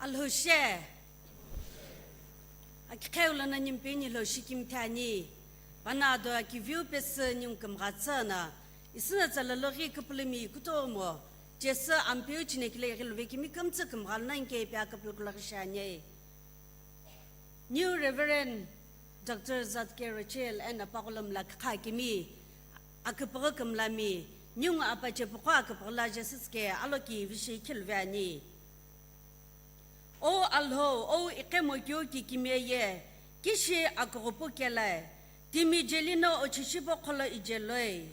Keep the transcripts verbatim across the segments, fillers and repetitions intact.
Alhou she. Akiqheu lono ningu peni lhou shikimthi ani. Panongu ado akiveu pesü ningu kümghatsü no. Isüna tsala loghi küpülümi kutomo. Jesü Ampeu chinekile ighi luvekimi kümtsü kümghalno inke ipi aküpülü kulaghi shiani. New Reverend Doctor Zatke Rachel eno paghulo mla kükha kimi, aküpüghü kümlami, ningu apache puqo aküpüghü la Jesüsü ke aloki vishi khilve ani. O Alhou, o iqemo keu kikimiye, kishi akughupu kelae, timi jelino ochichibo qholo ijeloi.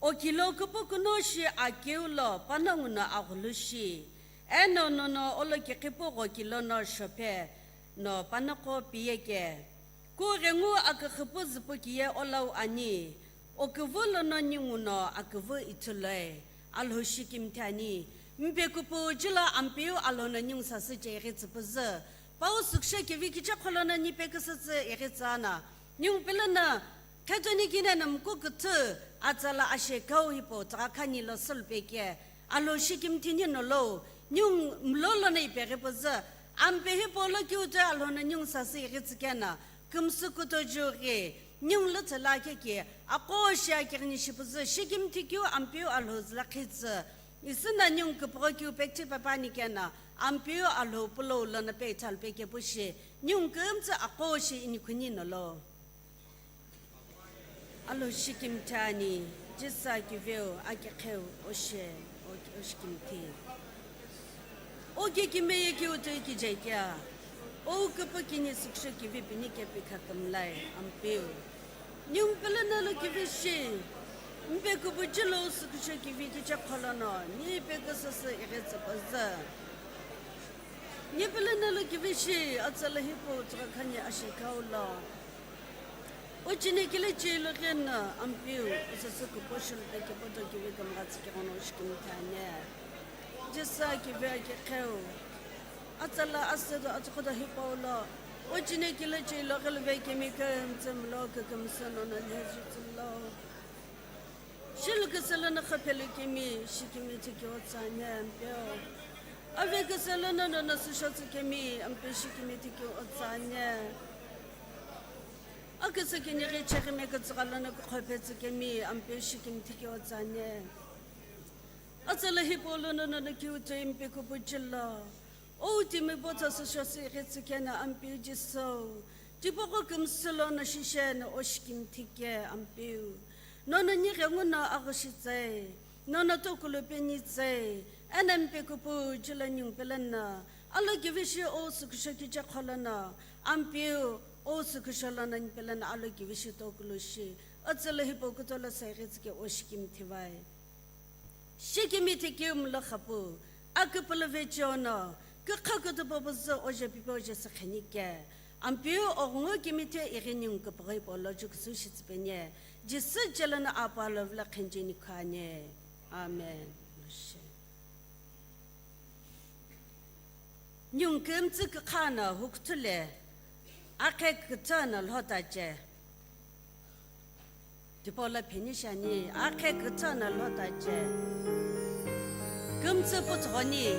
Okilo küpükuno shi akeu lo panongu no aghulu shi, eno nono olokiqipu ghokilo no shophe no panongu piye ke. Kughengu aküxüpu züpukiye olau ani, oküvü lono ningu no aküvü ithuloi, Alhou shikimthi ani. Mpekupu jilo Ampeu Alhou no ningu sasü che ighitsü püzü, pau süksho kivi kiche qholono nipe küsütsü ighitsü ana, ningu pele no Khetoni kine no mkuküthü atsala ashekau hipau tugha khani lo sülupeke, Alhou shikimthini nolo, ningu mlolo no ipeghi püzü, Ampeu hipau lo kiutu Alhou no ningu sasü ighitsü keno, kümsü kutoju ghi, ningu lütsü lakhe ki, aqo shi akighini shipüzü, shikimthi keu Ampeu Alhou züla khitsü, isüna ningu küpüghü keu pekthi papani keno, Ampeu Alhou pulou lono pe ithalu peke pushi, ningu kümtsü aqo shi inikhuni nolo. Alhou shikimthi ani, Jisü akiveu, akiqheu, oshe, o-, oshikimthi. O kikimiye kiutu kijekia, o küpükini süksho kivi pini kepi khakümlai, Ampeu. Ningu pele no lo kivi shi, mpekupu jilo süksho kivi kiche qholono, nipe küsüsü ighitsü püzü. Nipe pele no lo kivi shi, atsala hipau tugha khani ashekau lo. O chinekile che loghi no Ampeu, usasü kupo shulu peke poto kivi kümghatsü keghono shikimthi ani. Jisü akiveu akiqheu. Atsala asedo atsukhodo hipau lo. O chinekile che loghi luvekimi kümtsü mlo kükümsü nono lhezütsü lo. Shiluküsü lono qhaphelukemi shikimthi keu otsa ani Ampeu. Aveküsü lono nono süshotsükemi Ampeu shikimthi keu otsa ani. Aküsü kinighi cheghi mekütsügha lono kuqhophetsükemi Ampeu shikimthi keu otsa ani. Atsala hipau lono nono kiutu mpekupu jilo. O timi botha süshotsü ighitsü keno Ampeu Jisü. Tipaqo kümsü lono shishe no oshikimthi ke Ampeu. Nono nighenguno aghushitsei, nono tokulu penitsei, eno mpekupu jilo ningu pele no, alokivishi o sükusho kiche qholono, Ampeu o sükusho lono ningu pele no alokivishi tokulu shi, atsala hipau kutolo saighitsü ke oshikimthi vai. Shikimthi keu mlo qhapu, aküpülü vecheono, kükha kütüpo püzü oje pipe oje sü khenike. Ampeu oghungu kimithe ighi ningu küpüghü hipau lo juküsü shitsüpeni, Jisü jelo no apalo vilo khenjeni khani. Amen. Ningu kümtsü kükha no hukuthu le, akhe kütsa no lhotache. Tipau lo pheni shiani, akhe kütsa no lhotache. Kümtsü puthugho ni.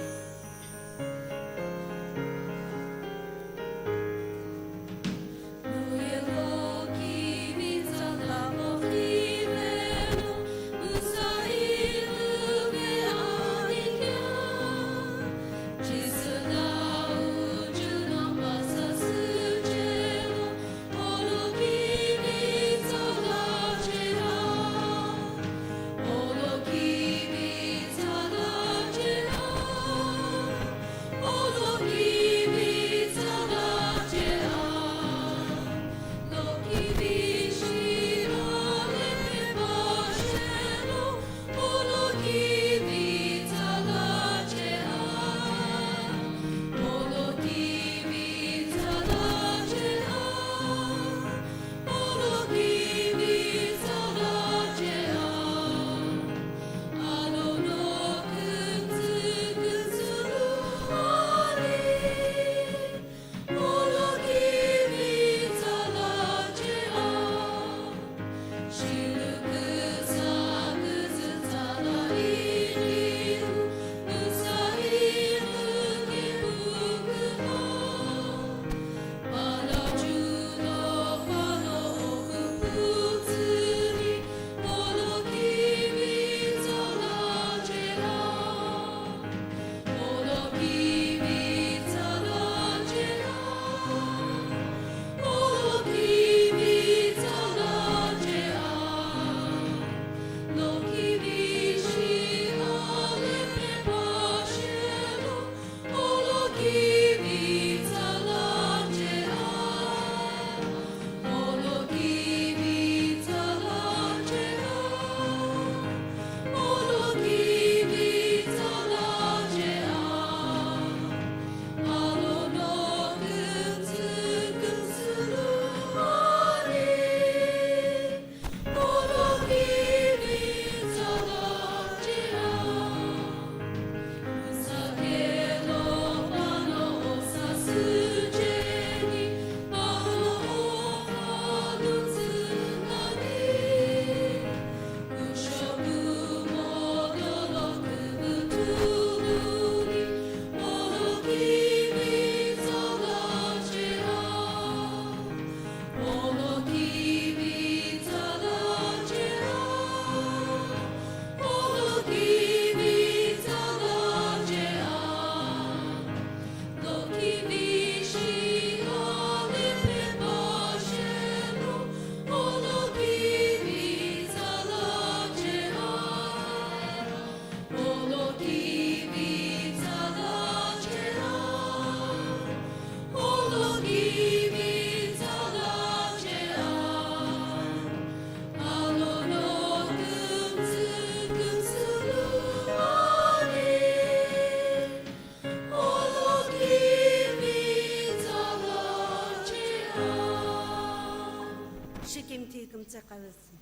Kümtse kavesi.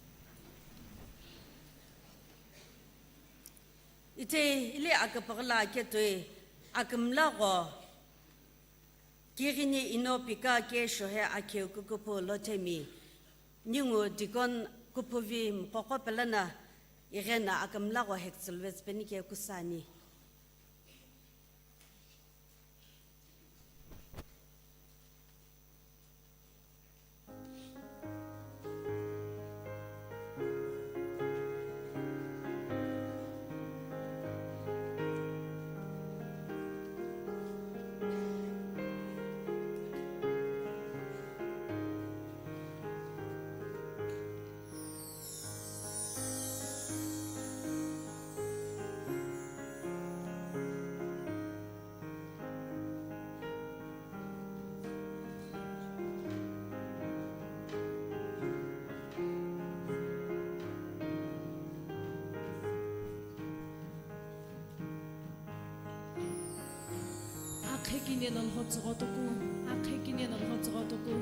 Ite ile akapaghi lo aketoi akümla gho kighini ino pika kesho he akheu kukupu lothemi ningu deacon kupuvi mqoqo pelana ighena akümla gho hektsüluvetsüpeni ke kusani. Akhekine no lhotsügho tuku, akhekine no lhotsügho tuku.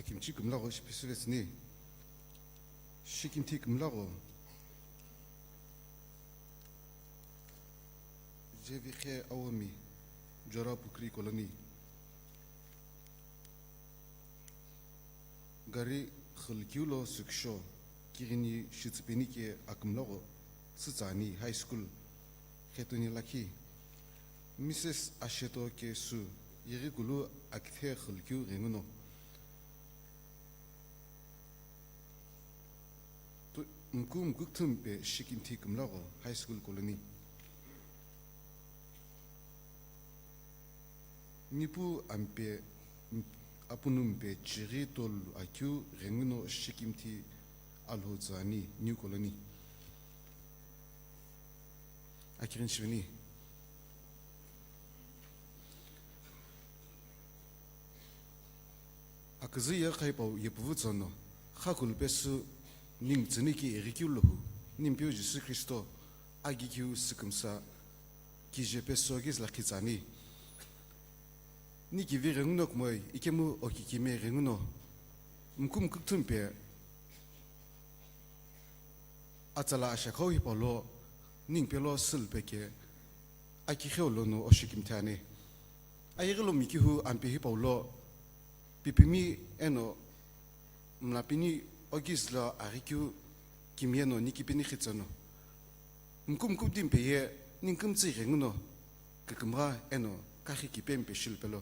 Kimchi kümlagho shiphisüvetsüni. Shikimthi kümlagho. Jevikhe Awomi, Jora Pukri Colony. Gari xülkeu lo süksho, kighini shitsüpeni ke akümlagho, Sütsani High School, Khetuni lakhi. Missus Asheto Kesu, yeghikulu akithe xülkeu ghenguno. Tu-, mku mkukthumpe Shikimthi kümlagho High School Colony. Nipu ampe, mp-, apunumpe chighi tolu akeu ghenguno Shikimthi Alhou Tsüani New Colony. Akirin shiveni. Aküzü ye qhaipau yepuvu tsono, xakulu pesü ning tsüniki ighikeu luhu, nimpeu Jisü Khristo, agikeu sükümsa, kije pesü gizla khitsani. Nikivi ghenguno kümoi, ikemu okikime ghenguno, mku mkukthumpe, atsala ashakhau hipau lo, ningpe lo sülpe ke, akikheu lono oshikimthi ani. Ayeghi lo mikihu ampe hipau lo, pipimi eno mlapini ogis lo aghikeu kimi eno nikipini khitseno. Mku mkukthumpe ye ningkümtsü ghenguno, kükümgha eno kakhi kipempe shilpelo.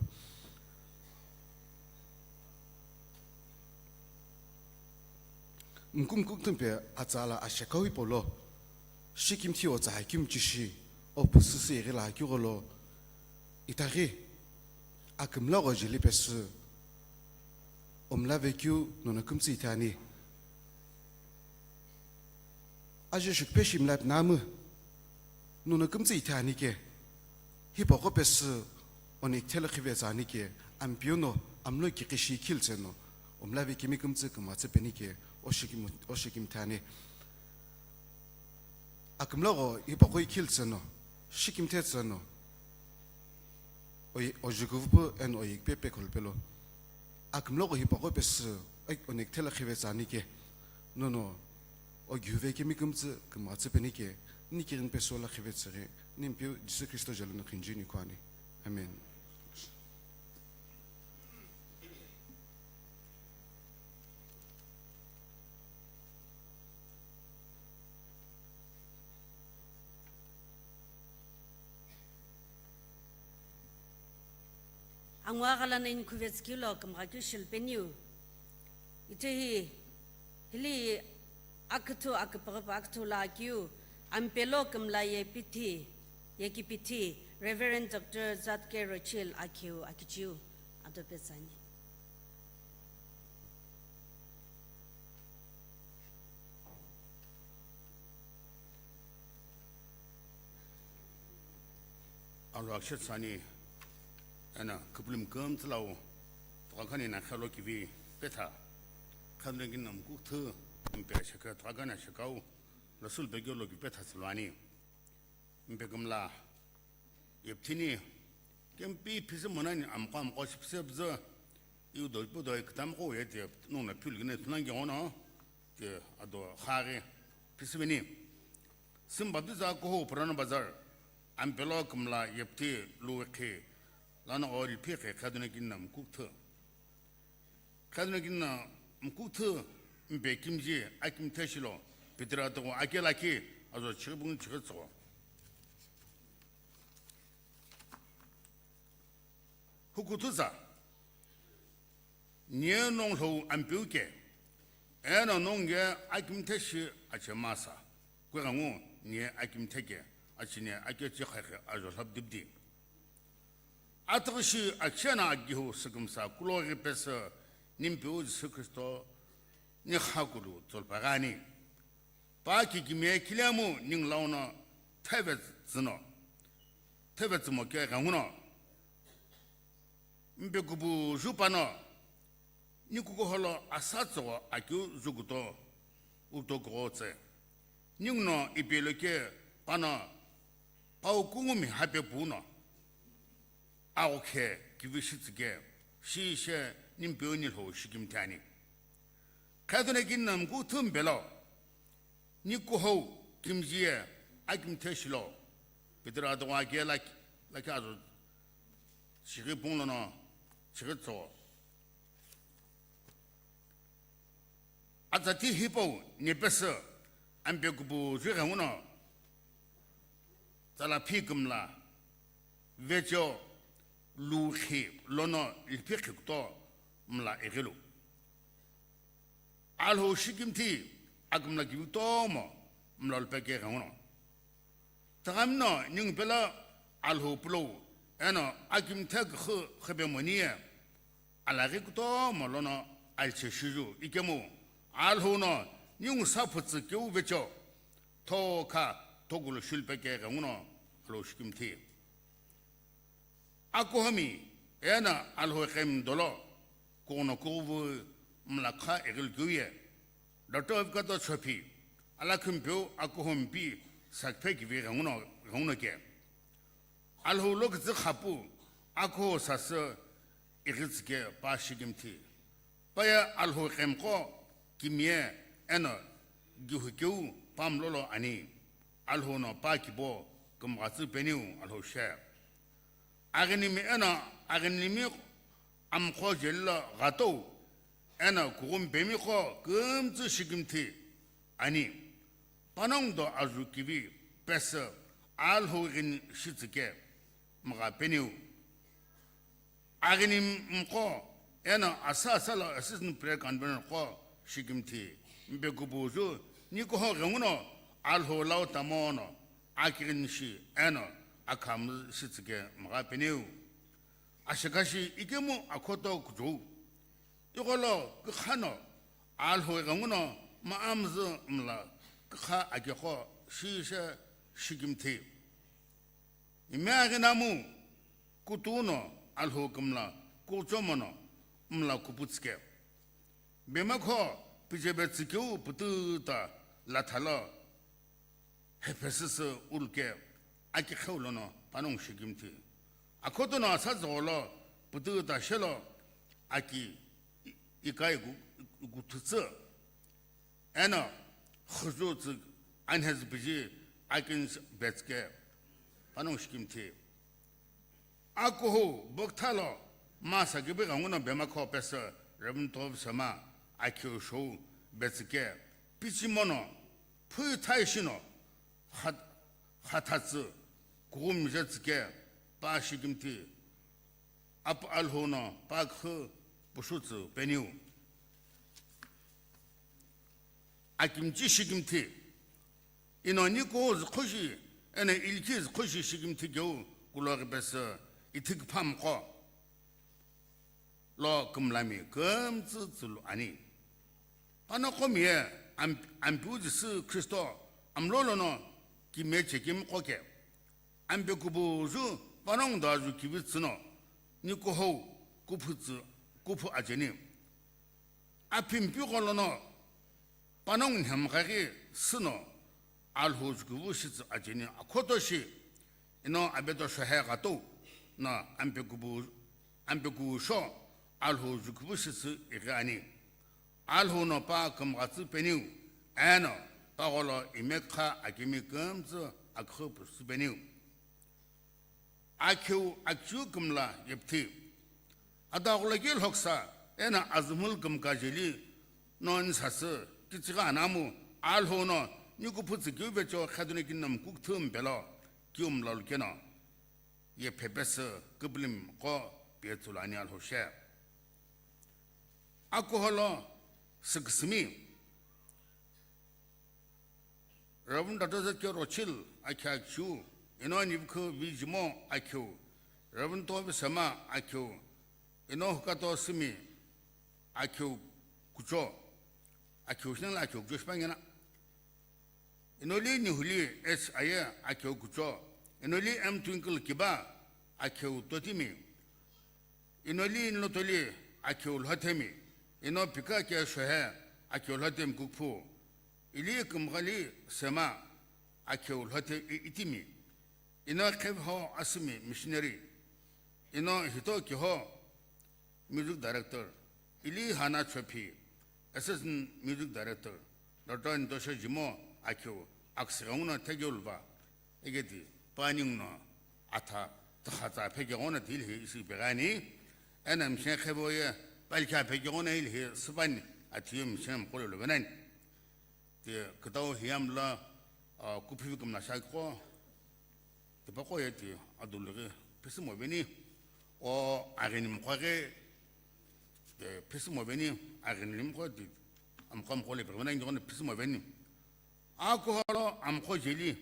Mku mkukthumpe atsala ashakhau hipau lo, Shikimthi otsa hakimchi shi, opusüsü ighila akigho lo, itaghi, akümlagho jeli pesü, omlavekeu nono kümtsü ithani. Aje shukpe shimla pinamu, nono kümtsü ithani ke, hipaqo pesü, onekthelo khivetsani ke, ampeuno, amlo kiqishi khiltseno, omlavekemi kümtsü kümatsü peni ke, oshikim-, oshikimthi ani. Akümlagho hipaqo ikhiltseno, shikimthetseno, Oyi-, ojukuvpu eno oyikpe pekholu pelo. Akümlogho hipaqo pesü, ai, onekthela khivetsani ke. Nono, ogihuve kemi kümtsü, kümatsü peni ke, nikirin pesü la khivetsüghi, nimpeu Jisü Khristo jalono khinjini kuani. Amen. Angua ghalana inikhuvetsu kilo kümgha keu shilupeniu. Itehi hili aküthu aküpüghüpü aküthu la akeu Ampelo kümla ye pithi, ye kipithi Reverend Doctor Zatke Rochil akeu akichiu ado petsani. Alo akshet sani, ena, küpülüm kümtsü lau, tukakhani na khalo kivi petha, khanrengin nam kukthü, mpe shaka, tukakhani shakau, lasul begyo lo kivi petha silwani. Mpe kümla, yepthini, kempi phisi monani amqo amqo shipsebzü, iu doi pu doi ktamqo ye te, nungna philgine tunangi ono, Ke ado khaghi pisiveni. Sim Baptist Kuhu Purana Bazar, Ampelo kümla yepthi luwikhi, lana o liphi khe khaduna kinna mkukthü. Khaduna kinna mkukthü mpe kimji akimthe shilo, pitira toko akela ki, azo chibung chigitso. Hukuthuza, nie nonglhou Ampeu ke, eno nongu ye akimthe shi achemasa, kughengu nie akimthe ke, achine akechi khakhe ajo lhap dipdi. Ataghi shi achena agihu sükümsa kuloghi pesü nimpeu Jisü Khristo nikhakulu tsolpaghani. Pa kikimiye khilemu ningu launo thevetsüno, thevetsümo ke ghenguno, mpekupu ju pano, nikukuholo asa tsogo akeu jukuto, uto kugho tse. Ninguno ipelo ke pano, pau kungumi hape puno. Aghokhe kivi shitsü ke, shi she nimpeu nilhou shikimthi ani. Khedo no kini no mkuthu mpelo, nikuhou kimji ye akimthe shilo, Petero adongo ake laki, laki azo, shighi pung lono, shighi tso. Atsati hipau nepesü ampe kupu jughenguno, tsala phi kümla, vecho, lukhi lono liphi khikuto mla ighilu. Alhou shikimthi akümla kivi kutomo mla lupeke ghenguno. Taghamino ningu pelo Alhou pulou, eno akimthe kükhu khipemoni ye, alaghi kutomo lono aliche shiju ikemu, Alhou no ningu saphütsü keu vecho, thokha thokulu shulupeke ghenguno Alhou shikimthi. Akuhomi, eno Alhou qemi dolo, kuno kuvu mlakha ighilu keu ye, Doctor Vikato Chophi, alakhimpeu akuhomi pi sakphe kivi ghenguno, ghenguno ke. Alhou lo kütsü khapu, akuho sasü ighitsüke pa shikimthi. Paya Alhou qemqo kimie eno gihukeu pamlolo ani. Alhou no pa kibo kümghatsü peniu Alhou she. Aghinimi eno aghinimi amqo jelilo ghatou eno kughumi pemiqo kümtsü shikimthi ani. Panongu do azu kivi pesü Alhou ghini shitsüke mgha peniu. Aghini mqo eno asa asa lo assistant prayer convener qo shikimthi mpe kupuju nikuho ghenguno Alhou lau tamono akighini shi eno akhamu shitsüke mgha peniu. Ashikashi ikemu akhoto kujou. Igholo kükhano Alhou ghenguno ma amzü mla kükha akeqo shishe shikimthi. Ime aghinamu kutuno Alhou kümla kuchomono mla kuputsüke. Bemakho pijebe tsükeu pütüta lathalo hephesüsü uluke aki kheu lono panongu shikimthi. Akhotono asa zogolo pütüta shelo aki i-, ikai gu-, guthütsü. Eno khuju tsü anhezü piji akin betsüke panongu shikimthi. Akuhu bukthalo masa gibi ghenguno bemakho pesü Reverend Tov Sema akhiu shou betsüke pichimono phui thai shino khat-, khathatsü kughumje tsüke pa shikimthi. Ap Alhou no pa khü pushutsü peniu. Akimchi shikimthi. Ino nikuhu zükhushi, eno ilikhi zükhushi shikimthi keu kuloghi pesü ithi küphamqo lo kümlami kümtsü tsülu ani. Pano qomi ye am-, ampiu Jisü Khristo amlo lono kime chekimqo ke. Ampe kupuju panongu do azu kivi tsüno, nikuhou kuphu tsü, kuphu ajeni. Aphimpi gholono panongu nhemghaghi süno Alhou jukuvu shitsü ajeni akhoto shi, ino abeto shohe ghatou no ampe kupu-, ampe kusho Alhou jukuvu shitsü ighi ani. Alhou no pa kümghatsü peniu, eno pa gholo imekha akimi kümtsü akhü pusü peniu. Akhiu akhiu kümla yepthi. Adaghulaki lhoksa, eno azumhul kümka jeli no nisasü, kichighi anamu, Alhou no nikuphutsu kiu vecho khaduni kinam kukthum pelo, kium lolkeno. Ye phepesü küpülüm qo pietsü lo ani Alhou she. Akuholo süküsümi. Reverend Doctor Z K Rochil akhi akhiu, ino Nivikhu Vijimo akhiu, Reverend Tobi Sema akhiu, ino Hukato Simi akhiu kucho, akhiu shinala akhiu kucho shipangena. Inoli Nihuli S Aye akhiu kucho, inoli M Twinkle Kiba akhiu totimi, inoli Nlotoli akhiu lhothemi, ino Pika Ke Shohe akhiu lhothemi kukphu, ili Kümghali Sema akhiu lhothe i-, itimi, ino Khevho Asimi missionary, ino Hito Kiho Music Director, Ili Hana Chophi, Assistant Music Director, Doctor Ntosho Jimo Akhiu, aküsüghenguno theghilu va, ighi ti paninguno atha tüxatsa pheghi ghono ti ilihi ishi peghani, eno mshen qhevo ye palikha pheghi ghono ilihi süpani atiyo mshen mqolo luvenani. Ti kütau hiyam la, ah, kuphivi kümla shakho, tipaqo ye ti adulughi phisimo veni, o aghini mqo ghi, ti phisimo veni, aghini mqo ti amqo mqo le peghi vena ingi ghono phisimo veni. Akuholo amqo jeli,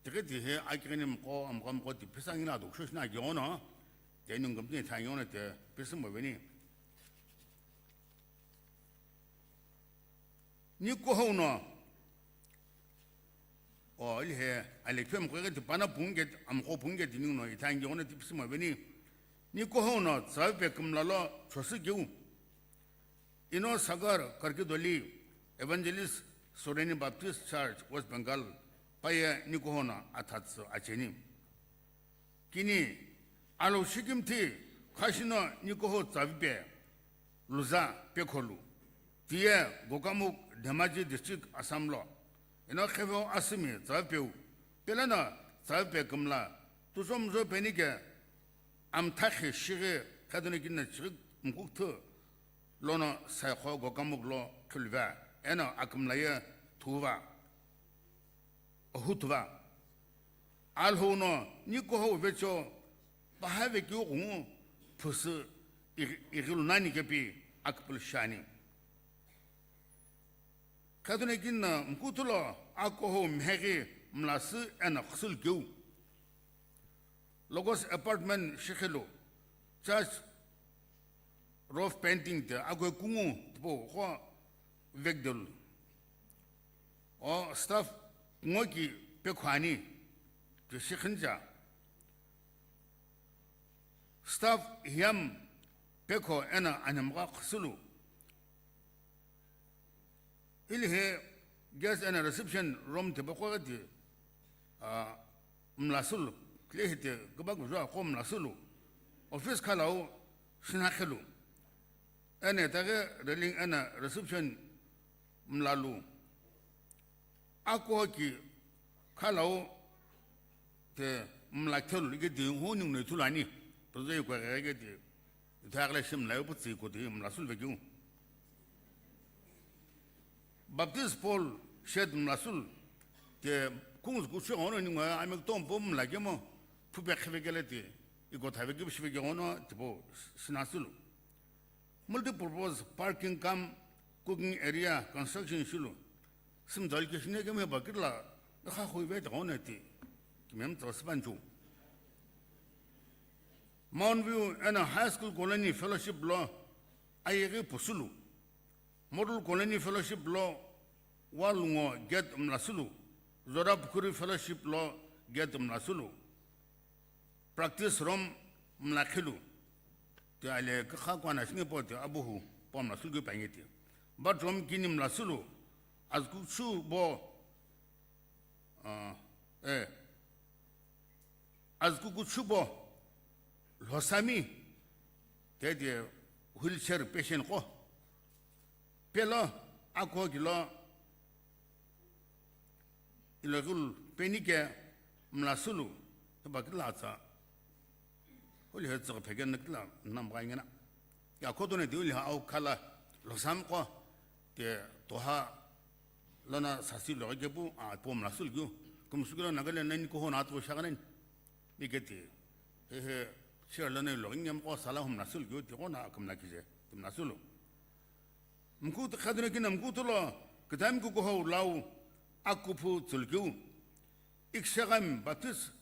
tighi tihi akighini mqo, amqo mqo ti phisa ngina do kusho shina ghi ghono, ti ningu mtini tha ghi ghono ti phisimo veni. Nikuhou no, o, ilihi, alekhipe mqo ghi ti pana pungke, amqo pungke ti ningu no ithangi ghono ti phisimo veni. Nikuhou no tsavipe kümla lo chosu keu. Ino Sagar Karkidoli, Evangelist Soreni Baptist Church, West Bengal, paye nikuhou no athatsü acheni. Kini, alo shikimthi khashino nikuhou tsavipe Luza Pekholu, tiye Gokamukh Dhemaji District Assam lo, eno qhevo asümi tsavipeu, peleno tsavipe kümla, tuchomzo penike amthakhi shighi khadune kinna chighi mkukthu lono saikho Gokamukh lo khilva, eno akümla ye thuva. Ohuthuva. Alhou no nikuhou vecho paha vekeu ghungu phusü ighi-, ighilu nani kepi akpul shani. Khadune kinna mkuthulo akuhou mheghi mlasü eno khsül keu. Logos apartment shikhilu, church roof painting ti akoi kungu tipau qo vekdolu. O staff ngoki pekhuani ti shikhinja. Staff hiyam pekho eno anamgha khsulu. Ilihi guest eno reception room tipaqo ghi ti, ah, mlasulu, kile hiti kübaküzho aqo mlasulu, office khalau shinhakhelu, eno itaghi railing eno reception mlalu, akuhoki khalau ti mlakhelu ighi ti hu ninguno ithulu ani, püzü ikwe ghi ghi ti. Ithaghi la shimla yo putsi kuti mla sulve keu. Baptist Paul shed mla sul, ti kungzu kuchhu ghono ningu ami kutompu mla kemo, phupe khivekele ti, iko thaveke shive keu ghono, tipo, sinasulu. Multi-purpose parking cum cooking area construction shulu. Simdal kishine kemo bakirla, kha khuive ghono ti, kimem tsa sipanchu. Mount View eno High School Colony Fellowship lo ayeghi pusulu. Model Colony Fellowship lo wall ngo gate mlasulu. Zorapukhuri Fellowship lo gate mlasulu. Practice room mlakhilu. Ti ale kha kwana shinge po ti abuhu po mlasulu keu pange ti. Bathroom kini mlasulu. Azkuchu bo, ah, eh, azkukuchubo lhosami, tete wheelchair patient qo. Pelo, akho kilo, ilo ghul penike mlasulu, taba kila tsa. Huli he tsügü pheke nükla namgha ingena. Ya khodone de huli ha au khala lhosam qo te toha lona sasi loghi kepu a po mlasulu keu. Kumsukilo Nagaland nani koho na to shaganen. Miketi. He he, shira lona loghi ngem qo sala hum mlasulu keu te qo na akum na kije. Tum mlasulu. Mkutu khadune kina mkutu lo, kidami kukuhou lau, akuphu tsulkiu. Ikshagami Baptist,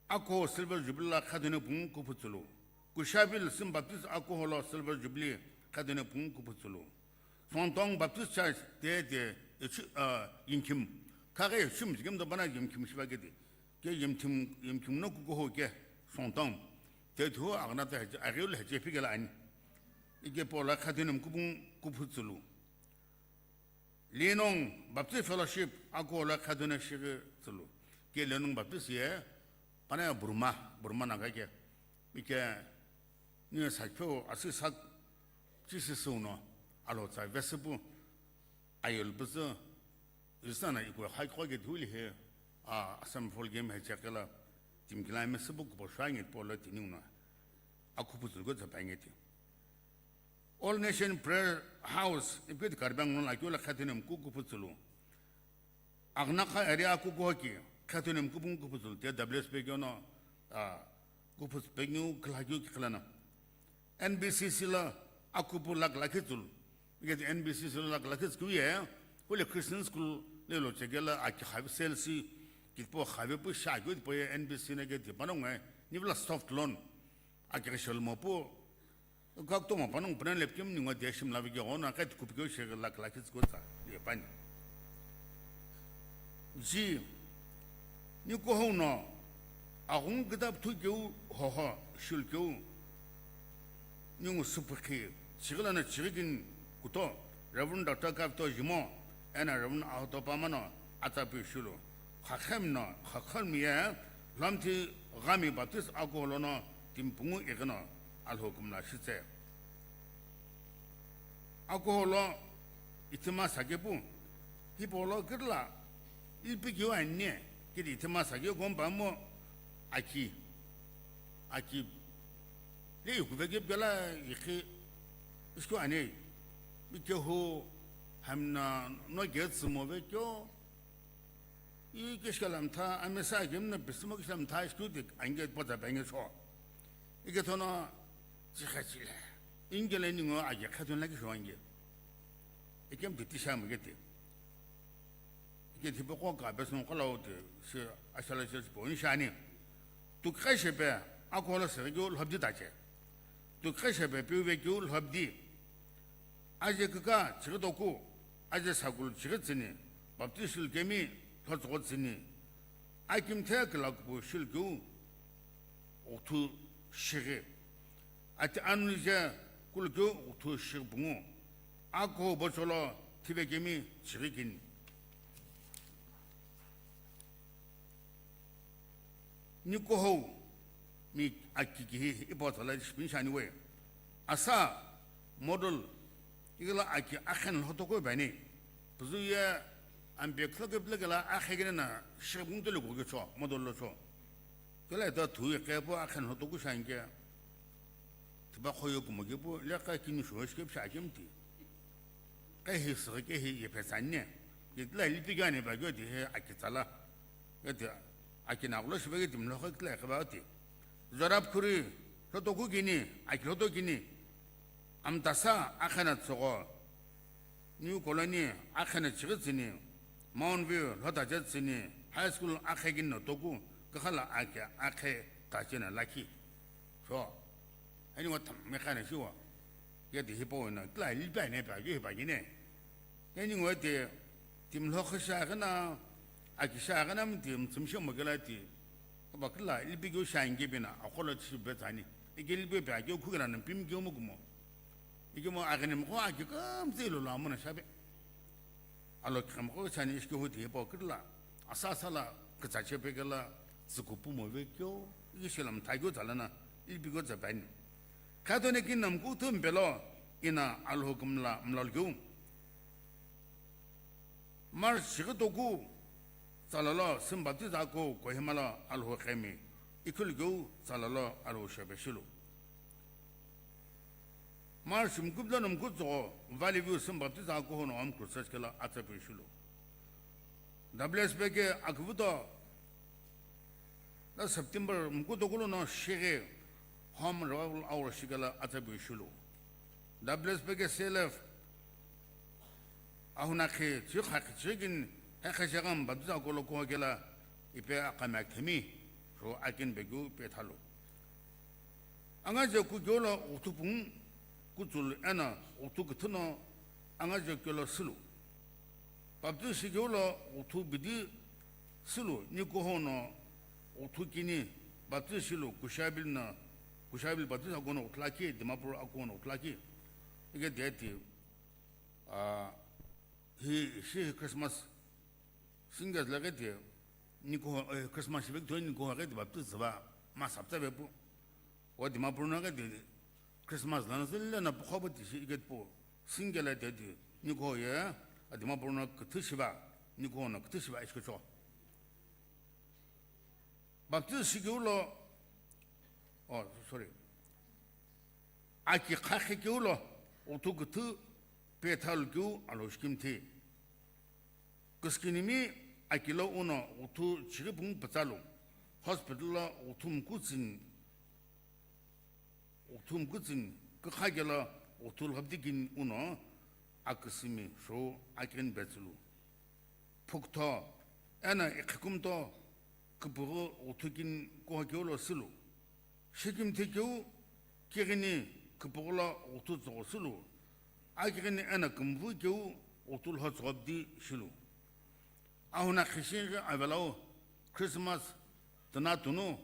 akuho Silver Jubilee la khadune pungu kuphu tsulu. Kushaville Sim Baptist akuho lo Silver Jubilee khadune pungu kuphu tsulu. Songtong Baptist Church te te, echu, ah, yimkhim. Khaghe echum jigem do bana yimkhim shiva kete. Ke yimkhim, yimkhim no kukuhou ke, Songtong. Te thu agna ta heche, aghiu le heche phikela ani. Ike pola khadune mkupung kuphu tsulu. Lenong Baptist Fellowship, akuho lo khadune shighi tsulu. Ke Lenong Baptist ye, pana Burma, Burma Naga ke. Ike Niye sakipeu asü sak chisü süno alo tsa vesipu ayol püzü, izana ikwe haikhoke thuli he, a, Assam Rifle game he chekela, timkila me süpu kupo shwangi pola tiniuna, akhupu zulgo tsa pangeti. All Nation Prayer House, ipke Karbi Anglong la kyola khatenem kuku putsulu. Agnakha area kuku hoki, khatenem kupung kuputsulu, te W S P kyono, a, kuputs pengu khalakyu kikhalana. N B C C la akupu lak lakitsulu. Ike N B C C la lak lakits kuye, kule Christian school le lo chegela aki khavi selsi, kitpo khavi pu sha kyu po ye N B C C na ke di panonge, ni vla soft loan, aki shel mo pu, Kaktomo panongu puna lepkim ningo deshim lavike ono, kati kupikeu sheke lak lakits kutsa, ye pani. Ji, ni kohou no, aghungu kitab thukeu hoho, shulkeu, ningu supukhi, chigila na chigikin kuto, Reverend Doctor Kavto Jimo, ena Reverend Ahoto Pamano, atsapu shulu, khakhem no, khakhem ye, lamthi gami Baptist akoholo no, timpungu igino, Alhou kumla shitse. Akoholo ithima sakepu, hipolo kirla, ipikiu anne, kiri ithima sake gomba mo, aki, aki, le ikuveke pela ikhi, iskiu ane, bikehu, hamna, no getsimo vekyo, I kishkela mtha, amesa akemna pisimo kishkela mtha, iskiu dik ange pota penge cho. Ike thono, chikha chile. Ingele ningo age khatun la kisho ange. Ikem titi sha mugete. Ike tipo ko ka besun kola ote, si ashala church po inshani. Tukha shepe, akola se gyo lhobdi tache. Tukha shepe piuve gyo lhobdi. Aje kika chighi toku, aje sakulu chighi tsini, baptist shulu kemi lhotsügho tsini, akimthe kilakupu shulu keu ghuthu shighi, ati anu je kulu keu ghuthu shighi pungu, akuho bocholo thive kemi chighi kini. Nikuhou mi aki kihi ipo thalai shipin shani we. Asa model igala aki akhen lhotoko bani. Puzu ye ampe khloke plekela akhegene na shibung tele goge cho model lo cho. Kela ta thu ye kepo akhen lhotoko shange. Tiba khoyo kumoge po leka kini shuwa shike psha kemti. Kehi sigi kehi ye phesanne. Ye tila lipi gani ba gyo di he aki tsala. Gati aki nagulo shibe gati mlokho tila khaba ti. Zorap khuri lhotoku kini, aki lhoto kini. Amtasa akhena tsogo. New Colony akhena chighi tsini. Mount View lhota je tsini. High School akhe kini no toku. Kakhala aki akhe tachena lakhi. So. Ani wa tam me khana shiwa. Ye di hipo na tla li pa ne pa ye pa ne. Ye ni ngo te tim lo kha sha kana a ki sha kana mi tim tim sha mo kala ti. Ba kala li bi go sha nge bina a kola chi be tani. E ke li be ba ge khu kana pim ge mo gumo. E ke mo a gane mo a ki kam se lo la mo na sha be. Alo khamkho chani ishi huti hipo kudla. Asa sala kitsa chepe kala tsikupu mo vekyo. Ishi lam thagyo talana. Ipi go tsapani. Khatoni kinam ku thum pelo ina alhukum la mlolgyo. March shigitoku tsalalo simbaptiza ko Kohima lo alhu khemi. Ikhulgyo tsalalo alhu shebe shilu. March mkubla no mkutsogo Valley View simbaptiza ko hono am crusade kela atsapu shilu. W S B ke akvuto na September mkutokulo no shege home revival hour shikela atsapu shilu. W S B ke C L F ahuna khe chi kha chi kin he khe shegam baptiza ko lo ko kela ipe akame akhemi ro akin begu pe thalo. Anga je ku gyolo uthu pung kutsul ena uthu kuthuno anga je kyolo sulu. Baptist shi gyolo uthu bidi sulu ni ko hono uthu kini Baptist shilu Kushabil na Kushabil Baptist akono utlaki Dimapur akono utlaki. Ike deti a hi shi Christmas Singers laghi ti nikuho, eh, Christmas shivek toi nikuho ghi ti baptist züva, ma sapta vepu. O Dimapur no ghi ti Christmas lono züle no püqho pütü shi iketpu singela teti, nikuho ye, a Dimapur no küthü shiva, nikuho no küthü shiva ishikocho. Baptist shikeu lo, oh, sorry. Aki khakhe keu lo, uthu küthü pethalu keu alo shikimthi. Küsükinimi aki lo uno uthu chighi pungu pütsalu, hospital lo uthu mkutsini, uthu mkutsini kükha kelo uthu lhapdikini uno aküsümi shou akighini petsülu. Phuktho eno ikhikumto küpüghü uthu kini kuho keu lo sülu. Shikimthi keu kighini küpüghü lo uthu tsügho sülu. Akighini eno kümvü keu uthu lho tsügho pdi shilu. Ahuna khishingi avelau Christmas tuna tunu,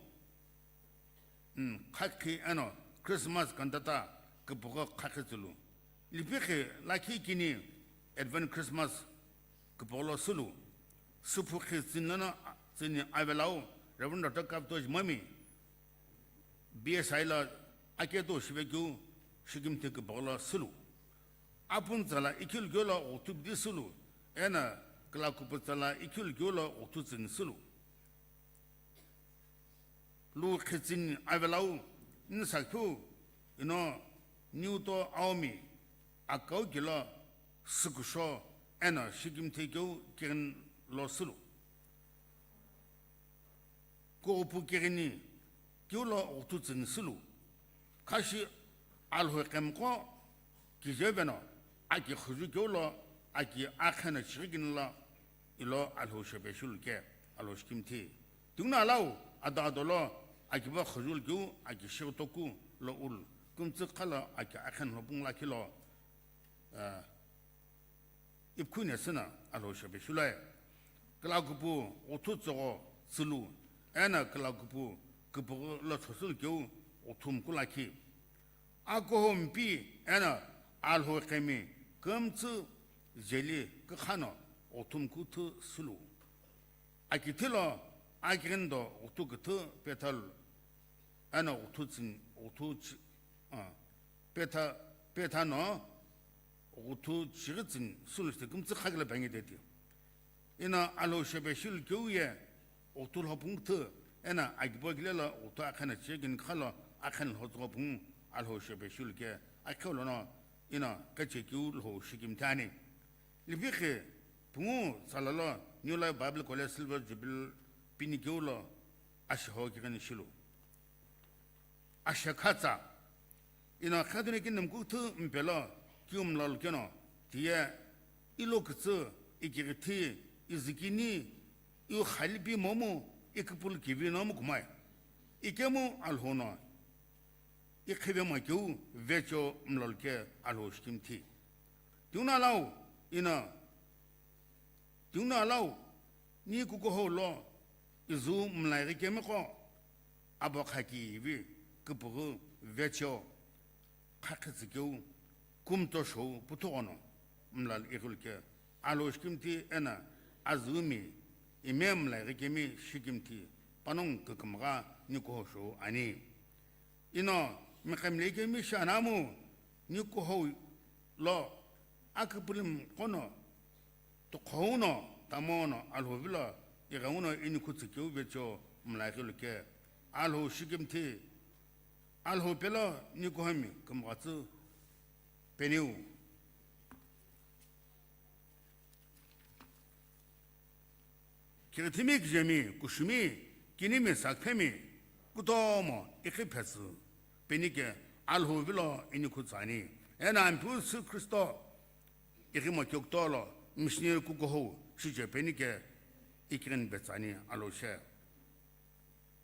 mm, khakhi eno Christmas cantata küpüghü khakhi tsülu. Lipikhi lakhi kini Advent Christmas küpüghü lo sülu. Süphukhi tsini lono tsini avelau Reverend Doctor Kaptoji Mami, B S I lo aketo shivekeu shikimthi küpüghü lo sülu. Apuntsala ikhilu keu lo uthu pdi sülu. Eno külakuputsala ikhilu keu lo uthu tsini sülu. Lu khitsini avelau, nisakhu, ino niuto aomi, akau kilo, sükusho, eno shikimthi keu kighini lo sülu. Kughupu kighini keu lo uthu tsini sülu. Khashi Alhou qemqo kije veno aki khuju keu lo aki akheno chighi kini lo ilo Alhou shepe shilu ke alo shikimthi. Tinguna lau ado ado lo aki va khujul keu aki shighi toku lo ul kumtsu khala aki akhen lo pung lakhi lo, eh, ipkhu nesüna Alhou shepe shulai. Külakupu uthu tsügho tsülu, eno külakupu küpüghü lo chosülu keu uthu mkulakhi. Akuho mpi eno Alhou qemi kümtsü jeli kükhano uthu mkuthu sülu. Akithi lo akighini do uthu küthü pethalu, eno uthu tsini, uthu chi-, ah, petha, pethano uthu chighi tsini sülu shite kümtsü khakila bangi teti. Ino Alhou shepe shilu keu ye uthu lho pungu thü, eno akibo kile lo uthu akheno chighi kini khalo akheno lho tsügho pungu Alhou shepe shilu ke akhe lono ino keche keu lho shikimthi ani. Lipikhi pungu tsala lo New Life Bible College Silver Jubilee pini keu lo ashiho kighini shilu. Ashekhatsa. Ino khaduni kini mkuthu mpelo kiumlal keno, tiye ilo kütsü, ikighithi, izikini, iu khalipi momu, ikipul kivi nomu kumai. Ikemu Alhou no, ikhive ma keu vecho mlal ke Alhou shikimthi. Tinguna lau, ino, tinguna lau, ni kukuhou lo, izu mlaighi kemiqo, abo khakivi, küpüghü, vecho, khakhitsü keu, kumto shou, puthuqono, mlal ighul ke, Alhou shikimthi eno, azumi, ime mlaighi kemi shikimthi, panongu kükümgha ni kuho shou ani. Ino miqamle kemi shi anamu ni kuhou lo aküpülim qono, tuqhouno, tamono, Alhou vilo, ighenguno inikhu tsükeu vecho mlai ghilu ke, Alhou shikimthi, Alhou pelo ni kuhomi kümghatsü peniu. Kighithimi, kijemi, kushumi, kinimi, sakphemi, kutomo ikhi phetsü penike Alhou vilo inikhu tsüani. Eno Ampeu Jisü Khristo ighimo keu kutomo lo missionary kukuhou shiche penike ikighini petsüani Alhou she.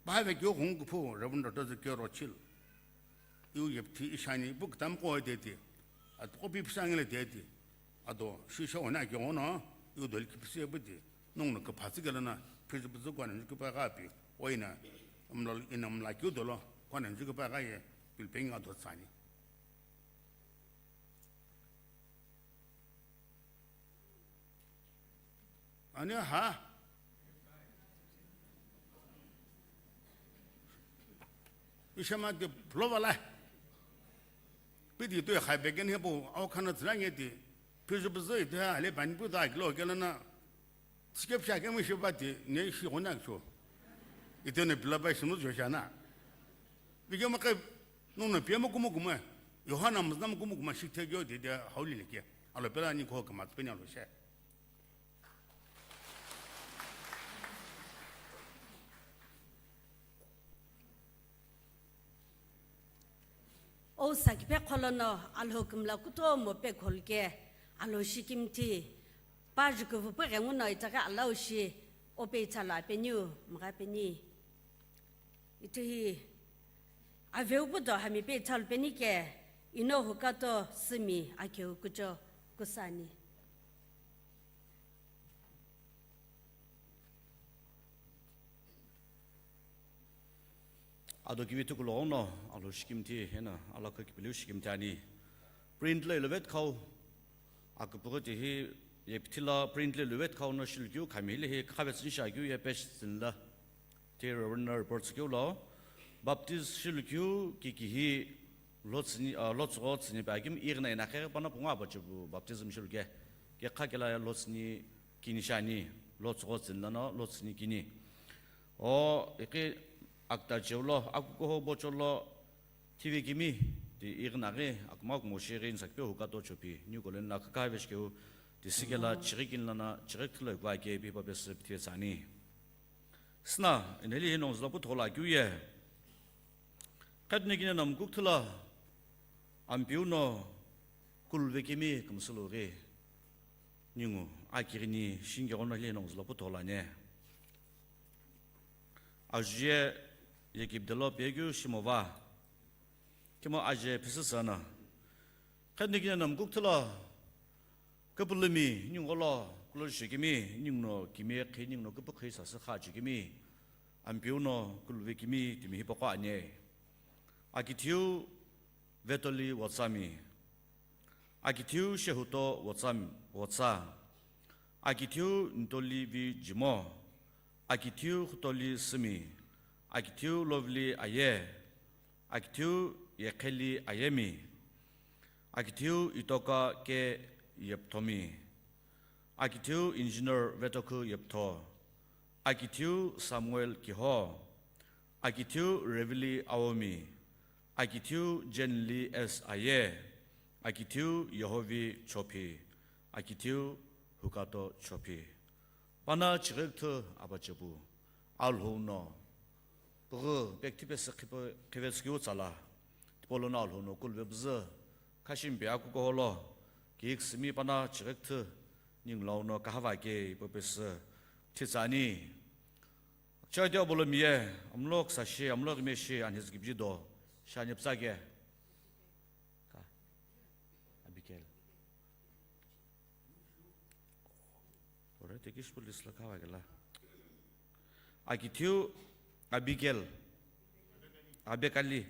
Bavekeu ghungu kuphu Reverend Doctor Zeke Rochil. Iu yepthi ishani ipu kitamqo teti. Atqo pi pisa ngile teti. Ado shisha one ake ono iu doli kipisi epiti. Nongno kiphatsi kelana phisi püzü kwana njukipa ghapi. Oina mlal ina mlaki udolo kwana njukipa ghaye pilpengi ado tsüani. Ani ha? Ishama de plovala. Pidi toi khape keni hepu, au khana tsüla nge ti, phiju püzü ito ha, ale pani pu ta kilo kela na, tsikep sha kemi shipa ti, ne shi gona kcho. Ito ne pila pa shinu jo shana. Bige ma ke, nuna pia ma kuma kuma, Yohana mzna ma kuma kuma shi te gyo de de hauli le ke. Alo pela ni ko kama tspe ni alo she. O sakipe kholono Alhou kümla kutomo pekholu ke Alhou shikimthi pa jukuvu püghenguno itaghi alau shi o peithalo apeniu mgha peni. Ituhi aveu pudo hami peithalo peni ke ino hukato sümi akeu kucho kusani. Ado kivi tukulo ono, Alhou shikimthi eno, alakha kipiliu shikimthi ani. Print lo iluvet khau, akupughi tihi, ye pithila print lo iluvet khau no shilukeu khami hile hi khavetsüni shakeu ye pesh zinla. Ti Reverend na report sükeu lo, baptize shilukeu kikihi lo tsüni, ah, lo tsügho tsüni pe akimi ighi na ina khe pana pungu apachipu baptism shiluke. Ke kha kela lo tsüni kini shani, lo tsügho tsüni lano lo tsüni kini. O, ikhi akta cheu lo, akukuho bocho lo, thive kimi, ti ighi na ghi, akuma kumo shi ghi insa kipe hukato chopi, New Colony la kaka veshkeu, ti sikela chighi kini lana, chighi kthilo ikua ke pi pa pesü pithe tsani. Sina, inheli hi nongzüla puthola keu ye. Khetnikine namkuk thula, Ampeu no, kulve kimi kümsülu ghi, ningu, akighini, shinge gono hili nongzüla puthola ne. Ajie, ye kibdelo pegyu shimova. Kimo aje pisisana. Khetnikine namkuk thula, Küpülümi, ningu lo, kulo shikimi, ningu no, kimi khe, ningu no, küpükhi sasü kha chikimi, Ampeu no, kulve kimi, timi hipaqo ane. Akithiu, Vetoli Wotsami. Akithiu, Shehuto Wotsam-, Wotsa. Akithiu, Ntoli Vi Jimo. Akithiu, Khutoli Sümi. Akithiu, Lovely Aye. Akithiu, Yekheli Ayemi. Akithiu, Itoka Ke Yepthomi. Akithiu, Engineer Vetokhu Yeptho. Akithiu, Samuel Kiho. Akithiu, Revili Aomi. Akithiu, Jenli S Aye. Akithiu, Yehovi Chophi. Akithiu, Hukato Chophi. Pana chighi küthü apachepu, Alhou no, püghü pekthi pesü khipe-, khivetsükeu tsala, tipolono Alhou no kulve püzü, khashimpe akukuholo, kiksümi pana chighi küthü, ningu lau no kahava ke ipo pesü, thitsani. Chadi abolo miye, amlo ksashi, amlo ghimeshi, anhizü kibji do, shani psa ke. Ka. Abigail. Ore tekish police la khawa kela. Akithiu Abigail. Abekali.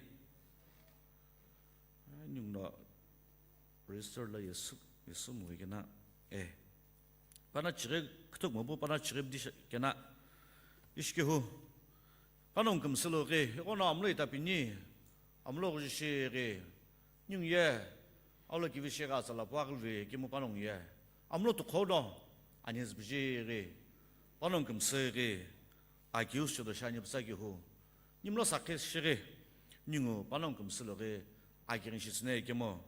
Ai, ningu no register la yesu, yesu mu kena. Eh. Pana chighi küthü mo bu pana chighi bdi kena. Ishkehu. Panongu kümsülu ghi, ikono amlo itapini. Amlo ghuji shi ghi, ningu ye, aulo kivi shi gha tsala puaghi vi kimu panongu ye. Amlo tukhono, anhizü biji ghi, panongu kümsü ghi, akiu shido shani psa kihu. Nimlo sakhi shi ghi, ningu panongu kümsülu ghi, akirin shi tsüne kimu.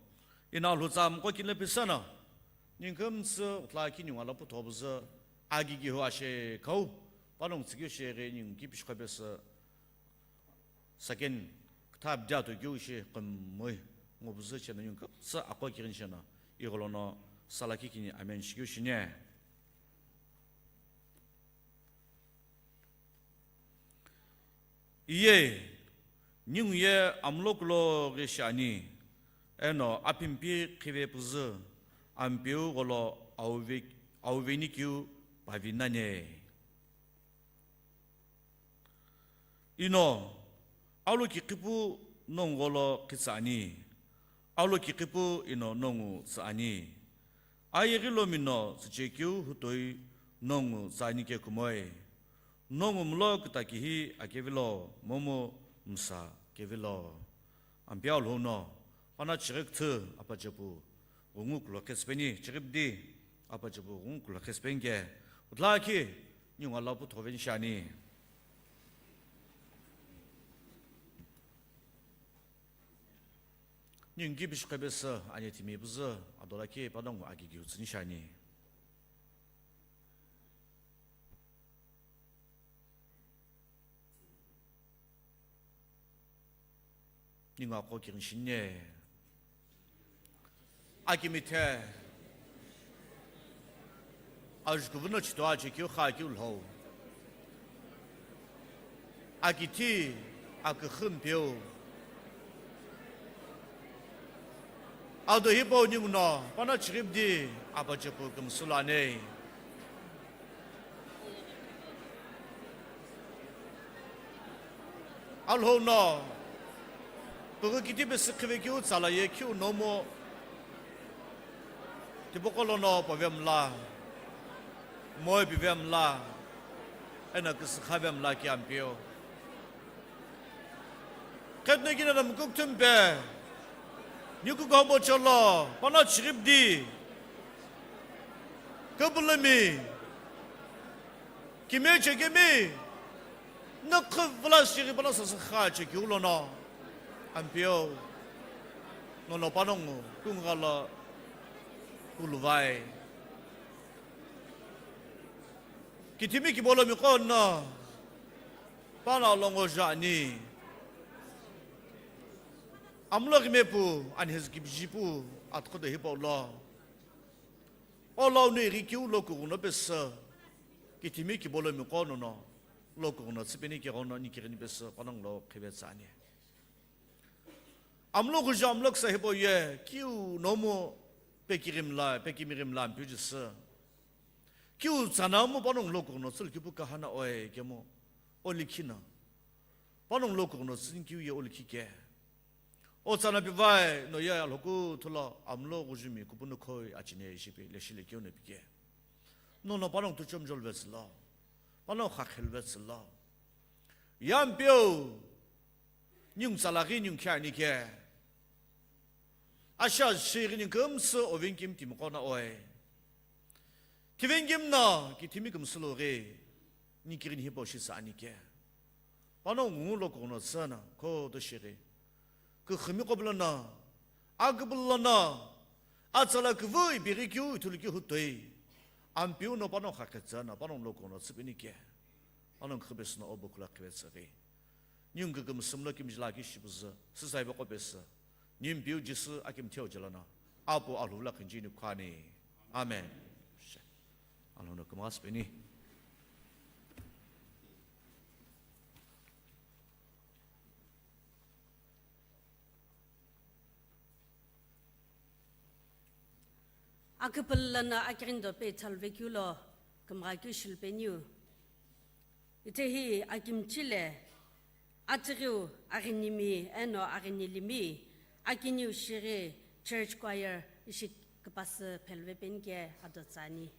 Ina lhutsa mko kinle pisana, ningu kümsü utla ki ningu ala putho püzü, agi kihu ashe kau, panongu tsikiu shi ghi, ningu ki pishkho pesü, Second, kütha abdi atoikeu ishi kümoi, ngo püzü cheno yungküpütsü aqo kighini cheno, igholono salaki kini amen shikeu shini. Iye, ningu ye amlo kulo ghi shiani, eno apimpi khive püzü, Ampeu gholo auve-, auvenikeu pavi nani. Ino, alu kiqipu nongu gholo qhitsü ani, alu kiqipu ino nongu tsü ani. Ayeghi lomino tsüchekeu hutoi nongu tsü ani kekumoi. Nongu mlo kütakihi akevilo, momu msa kevilo. Ampeu Alhou no, Pana chighi küthü apachepu ghungu kulhokhe tsüpeni, chighipdi apachepu ghungu kulhokhe tsüpeni ke, uthlakhi ningu ala puthugho veni shiani. Ningu kipishi qhepesü ani timi püzü adolakhi panongu akigiu tsüni shiani. Ningu aqo kighini shini. Akimithe. Ajukuvüno chitoi ache keu kha keu lhou. Akithi, aküxü Ampeu. Ado hipau ninguno, pana chighipdi, apachepu kümsü lo ani. Alhou no, püghü kiti pesü khivekeu tsala ye khiu nomu, tipaqo lono pove mla, moi pive mla, eno küsükha ve mla ki Ampeu. Khetno kina na mukuk thumpe, niku gombo cholo, pana chighipdi, kübulumi, kime chekemi, nükhu vula shighi pana sasükha chekeu lono, Ampeu, nono panongu, kungalo, kuluvai. Kithimi kibolomi qono, pana longo jani. Amlo kimepu, anhezi kibiji pu, atqodo hipau lo. Olo unu ighi kiu lo kughuno pesü, kithimi kibolomi qono no, lo kughuno tsüpeni keghono nikighini pesü, panongu lo khive tsüani. Amlo ghuja amlo küsa hipau ye, kiu nomu pekighi mla, pekimighi mla Ampeu Jisü. Kiu tsana mu panongu lo kughuno tsülu kipu kahana oi kemu, olikhina. Panongu lo kughuno tsüni kiu ye olikhi ke. O tsana pivai, no ye alhoku thulo amlo ghujumi kupunu khoi achine shipi, leshi le keu no pike. Nono panongu tuchom jolve tsülo. Panongu khakhilve tsülo. Ye Ampeu, ningu tsalaghi ningu khiani ke. Asha shighi ningu kümsü ovengim timiqo na oi. Tivengim no, kithimi kümsü lo ghi, nikighini hipau shi tsüani ke. Panongu lo kughuno tsüna, khodo shighi. Küxümi qobulono, akübullono, atsala küvü ipighi kiu ithulu kiu hutoi. Ampeu no panongu khakhe tsüna, panongu lo kughuno tsüpeni ke. Panongu khüpesü no obo kula khive tsüghi. Ningu kükümsü mlo kimjila ki shipüzü, süsaibe qo pesü. Ningu Ampeu Jisü akimtheu jilana. Apu alhuvula khinjini khani. Amen. Alhou no kümasü peni. Aküpülü lono akighini do pe thalve keu lo kümgha keu shilupeniu. Itehi akimchile, atighiu, aghinimi, eno aghinilimi, akiniu shighi, church choir, ishi küpasü phelve penike ado tsüani.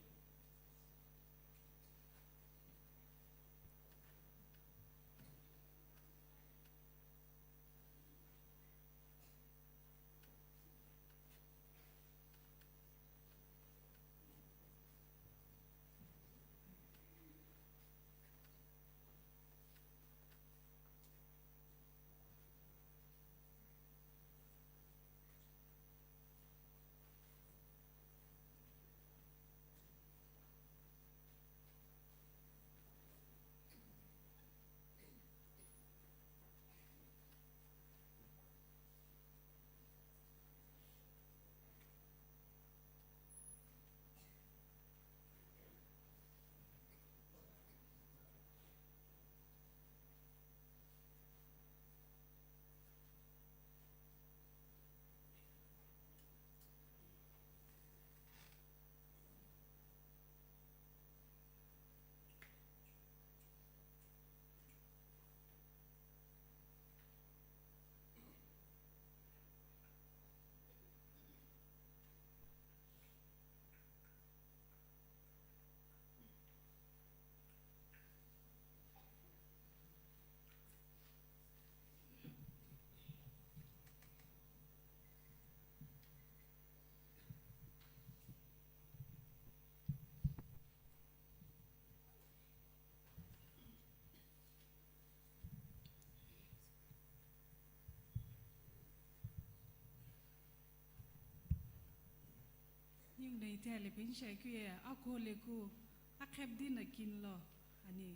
No ithulu peni shi akeu ye akhu leku akhepdi no kinilo ani.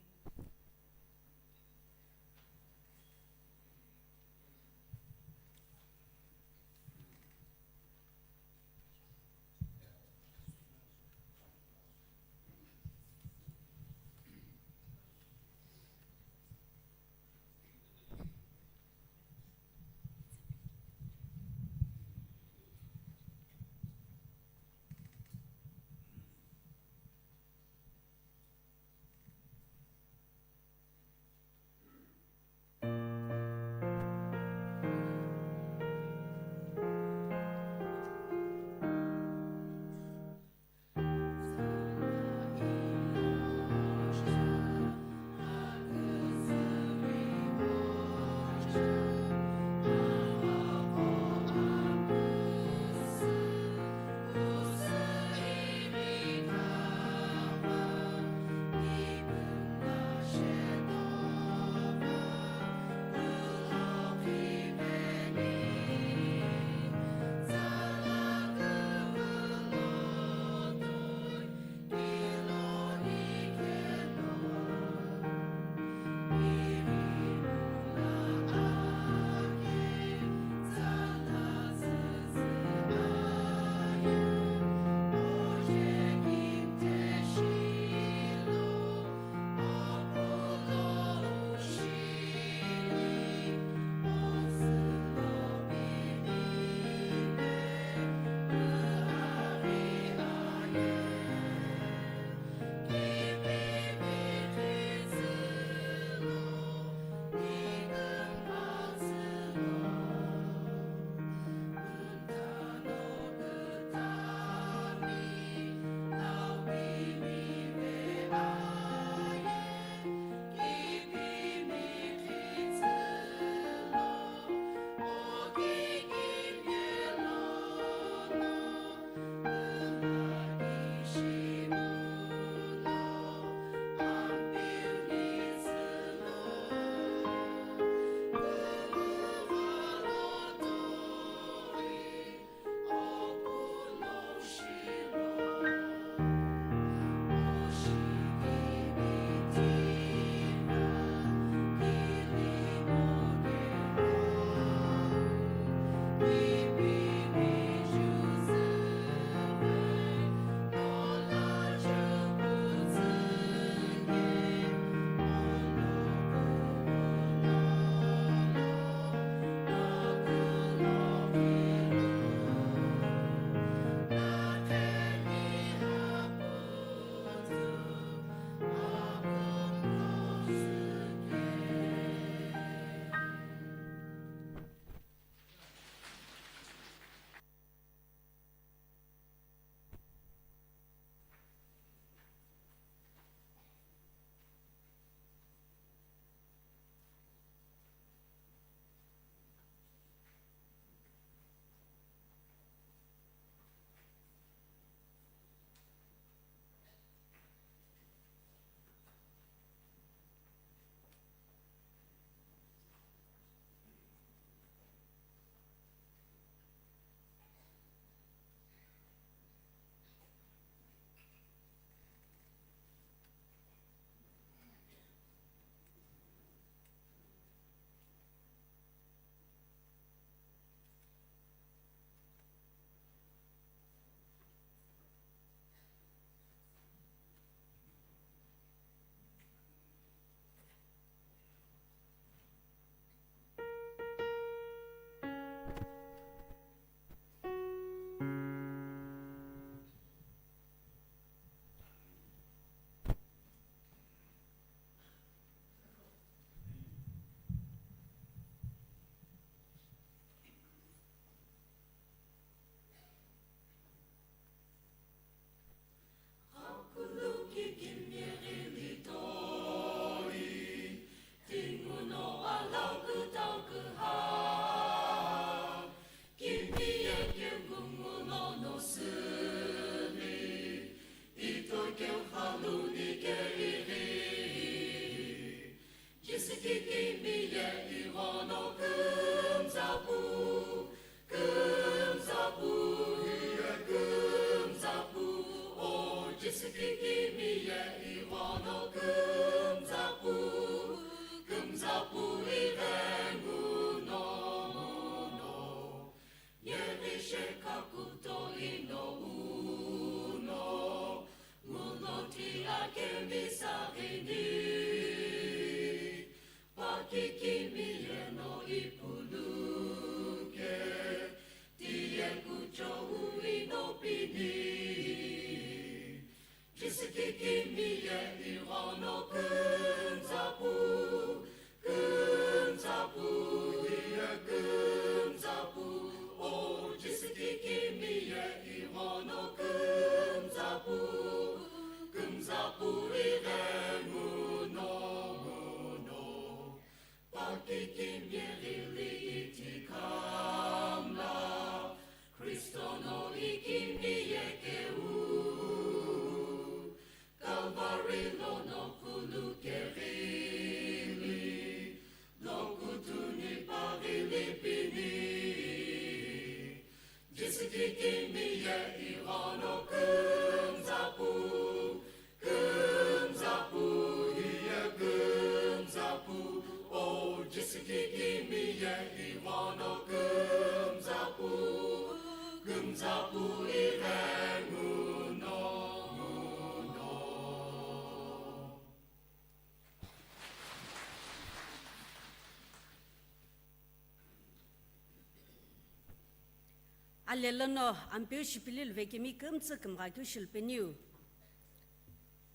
Alelo no Ampeu shipili luvekemi kümtsü kümgha keu shilupeniu.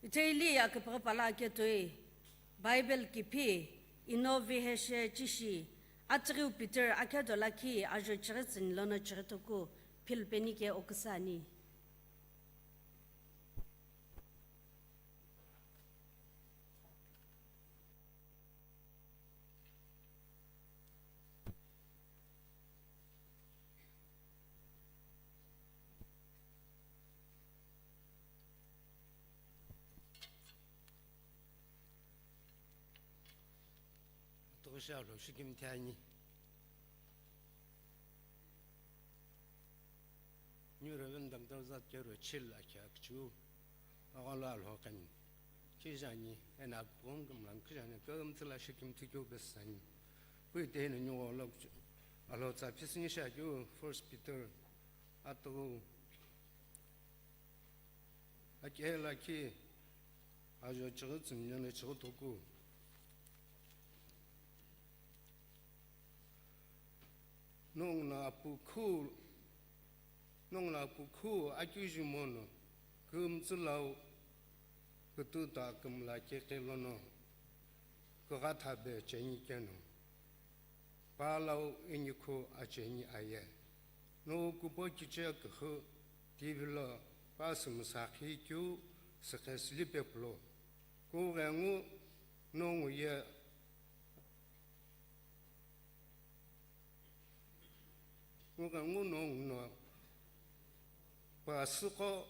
Ithulu aküpüghü pala aketoi, Bible kiphi, Ino Viheshe Chishi, atughiu Peter akhedo lakhi ajo chighi tsüni lono chighi toku philupeni ke oküsü ani. Toghisha lo shikimthi ani. New Reverend Doctor Zatkeru Chil akhe akchu. Agholo Alhou khan khijani, eno aküpüghü kümla khijani, kümtsü la shikimthi keu pesü ani. Pu iteno ningu gholo Alhou tsa phisüni shi akeu First Peter atughiu akhe lakhi ajo chighi tsüni lono chighi toku. Nongu no apu khu, nongu no apu khu akeu ju mono, kümtsü lau kütüta kümla kekhe lono, kugha thabe cheni keno, pa lau inikhu acheni aye. No kupo kiche kühü, T V lo pa sümsakhi keu sükhe silipe kulo. Kughengu nongu ye Nguka ngu nongu no, pa süqo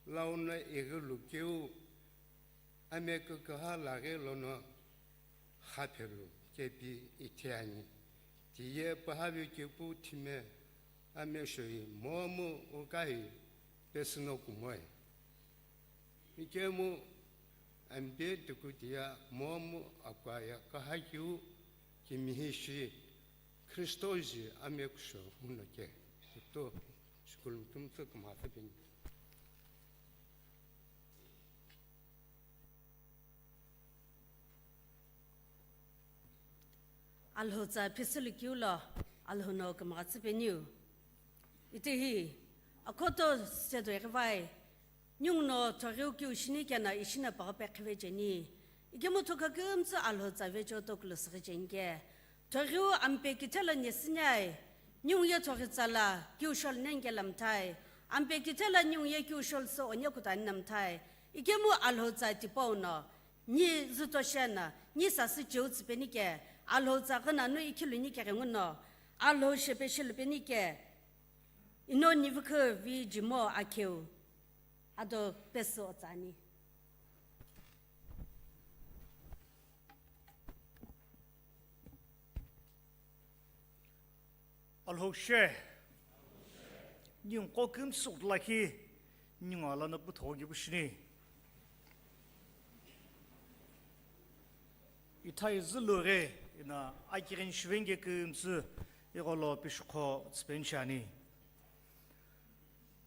lau no ighilu keu, ame küküha laghi lono xaphelu kepi ithi ani. Tiye pühavekeu pu thime ame shoi momu ukahi pesü no kumoe. Ikemu ampe tukutia momu akwaya kahakeu kimihi shi Khristo ji amekusho unoke. Kuto shikulu kümtsü kümha thapeni. Alhou tsa phisülukeu lo Alhou no kümgha tsüpeniu. Itehi, akhoto sedo eghivai, ningu no thoghiu keu shini keno ishi no paghi pekhive cheni. Ikemu thokha kümtsü Alhou tsa vecho tokulu süghi cheni ke. Thoghiu ampe kithelo nesüniai, ningu ye thoghi tsala keu shol nenike lamthai. Ampe kithelo ningu ye keu shol sü onye kutani namthai. Ikemu Alhou tsa tipau no, ni zuto shena, ni sasü cheu tsüpeni ke, Alhou tsa ghinanu ikhilu ni keghengu no, Alhou shepe shilupeni ke, ino nivukhu vi jimo akheu, ado pesü otsani. Alhou she, ningu qo kümtsü lakhi, ningu alano puthoghi pushini. Ithai zülughe, ina akirin shivenge kümtsü, igholo pishukho tsüpeni shani.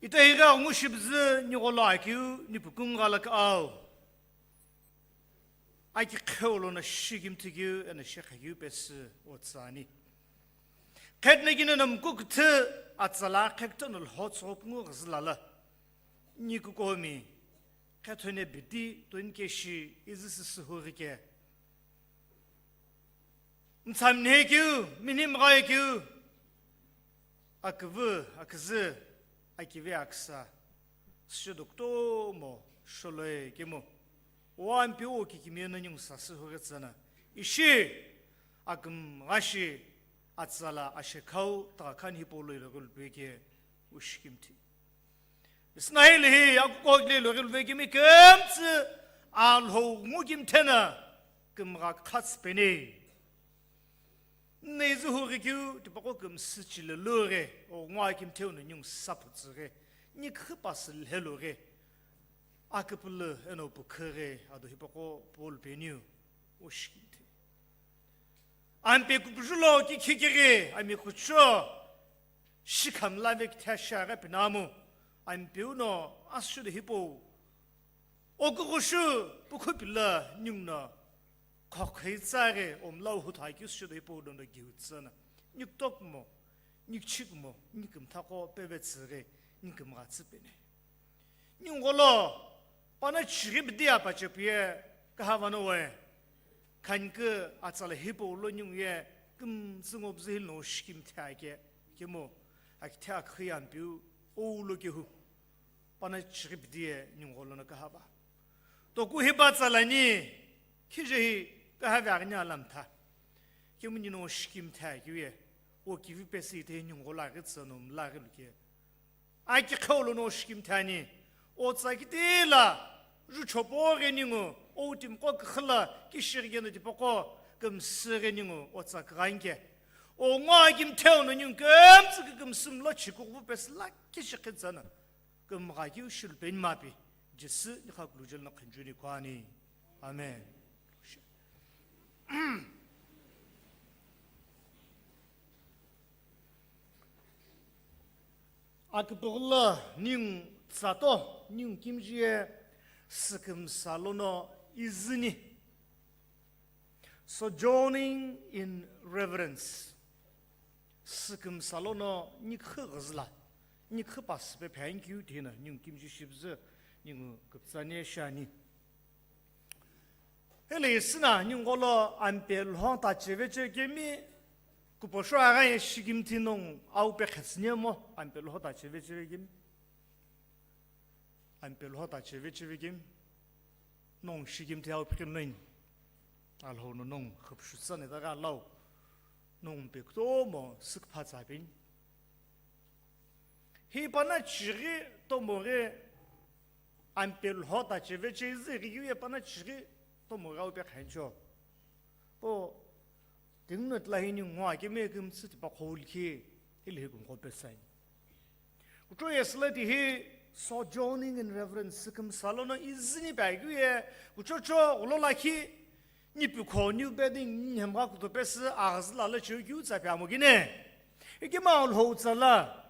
Ita higa ngu shibzü, nigholo akiu, nipukung ghalak au. Aki kheu lono shikimthi keu, eno shekha keu pesü otsani. Khetna kina namku kuthu atsala khekto no lho tsop ngu ghzlala. Ni kukomi, khethone biti tuin keshi izi sisi hurike. Mtsamne keu, minim gai keu. Akuvü, akuzü, akivi aksa. Sisho doktomo, sholoi kemo. Wampi o kikimiyo na nyung sasi huretsana. Ishi, akum gashi, atsala ashekau, takan hipolo ilogul peke, ushkimti. Isnail hi, akukokle ilogul peke mi kemtsi, alho ngukimtena, kumga khatspene. Neizu hurikeu, tipaqo kümsü chile lure, o ngwa kimtheu no nyung saputsure, nikhipa sülhe lure, akipulu eno pukhure, ado hipaqo Paul peniu, ushkimthi. Ampe kupujulo ki khikiri, ami kucho, shikham lave kithasha ga pinamu, ampeu no ashu de hipo, oku kushu, pukhupila nyung no, Khokhoi tsare omlau hutha keu shudo ipo dono giutsana. Niktok mo. Nikichikümo, nikümthaqo pevetsüghi, nikümgha tsüpene. Ningu gholo, pana chighi bidi apache puye, kahava no we. Khanikü atsala hipau lo ningu ye, kümtsü ngo bzü hilo no shikimthe ake, kemu, akithe akhi Ampeu, oulo kehu. Pana chighi bidi ye ningu gholo no kahava. Toku hipa tsalani, khije hi kahava agni alamtha. Kemu nino shikimthe ake ye, o kivi pesi ite ningu gholo aghi tsano mla aghi luke. Aki kholo no shikimthe ani. O tsakitila, ju chopo ghe ningu, o timqo khala, kishir ghe no tipaqo, kümsü ghe ningu, o tsak ghanke. O ngo akimthe no ningu kümtsü kümsüm lo chikugu pesi la kishir ghe tsana. Kümgha kiu shilupeni mapi, Jisü nikha kulu jel no khenjuni kwani. Amen. Akipugula ningu tsato, ningu kimjie, sükümsa lono izini. Sojourning in reverence. Sükümsa lono nikhü ghüzüla, nikhü pasüpe phankeu tihina, ningu kimji shibzü, ningu küptsani shani. Hili sina, ningu gholo ampe lho ta cheve che kemi, kuposho agha ye shikimthi nongu au pe khetsünyemo, ampe lho ta cheve che kemi. Ampe lho ta cheve cheve kemi, nongu shikimthi au phikimnoin. Alhou no nongu khapshu tsane ta gha lau, nongu pe kutomo sükpha tsapeni. Hi pana chighi tomo ghe, ampe lho ta cheve che zü ghi ye pana chighi tomo ghe au pe khancho. Po, tingno tla hini ngo akeme kümtsü tipaqo likhi, hili hi kümqo pesani. Kucho yesü la tihi sojourning in reverence, sükümsa lono izini paghiu ye, kuchocho ghulo lakhi, nipikho, new bedding, nhemgha kuto pesü aghüzüla la cheu kiu tsa pe amo gine. Ikima Alhou tsala,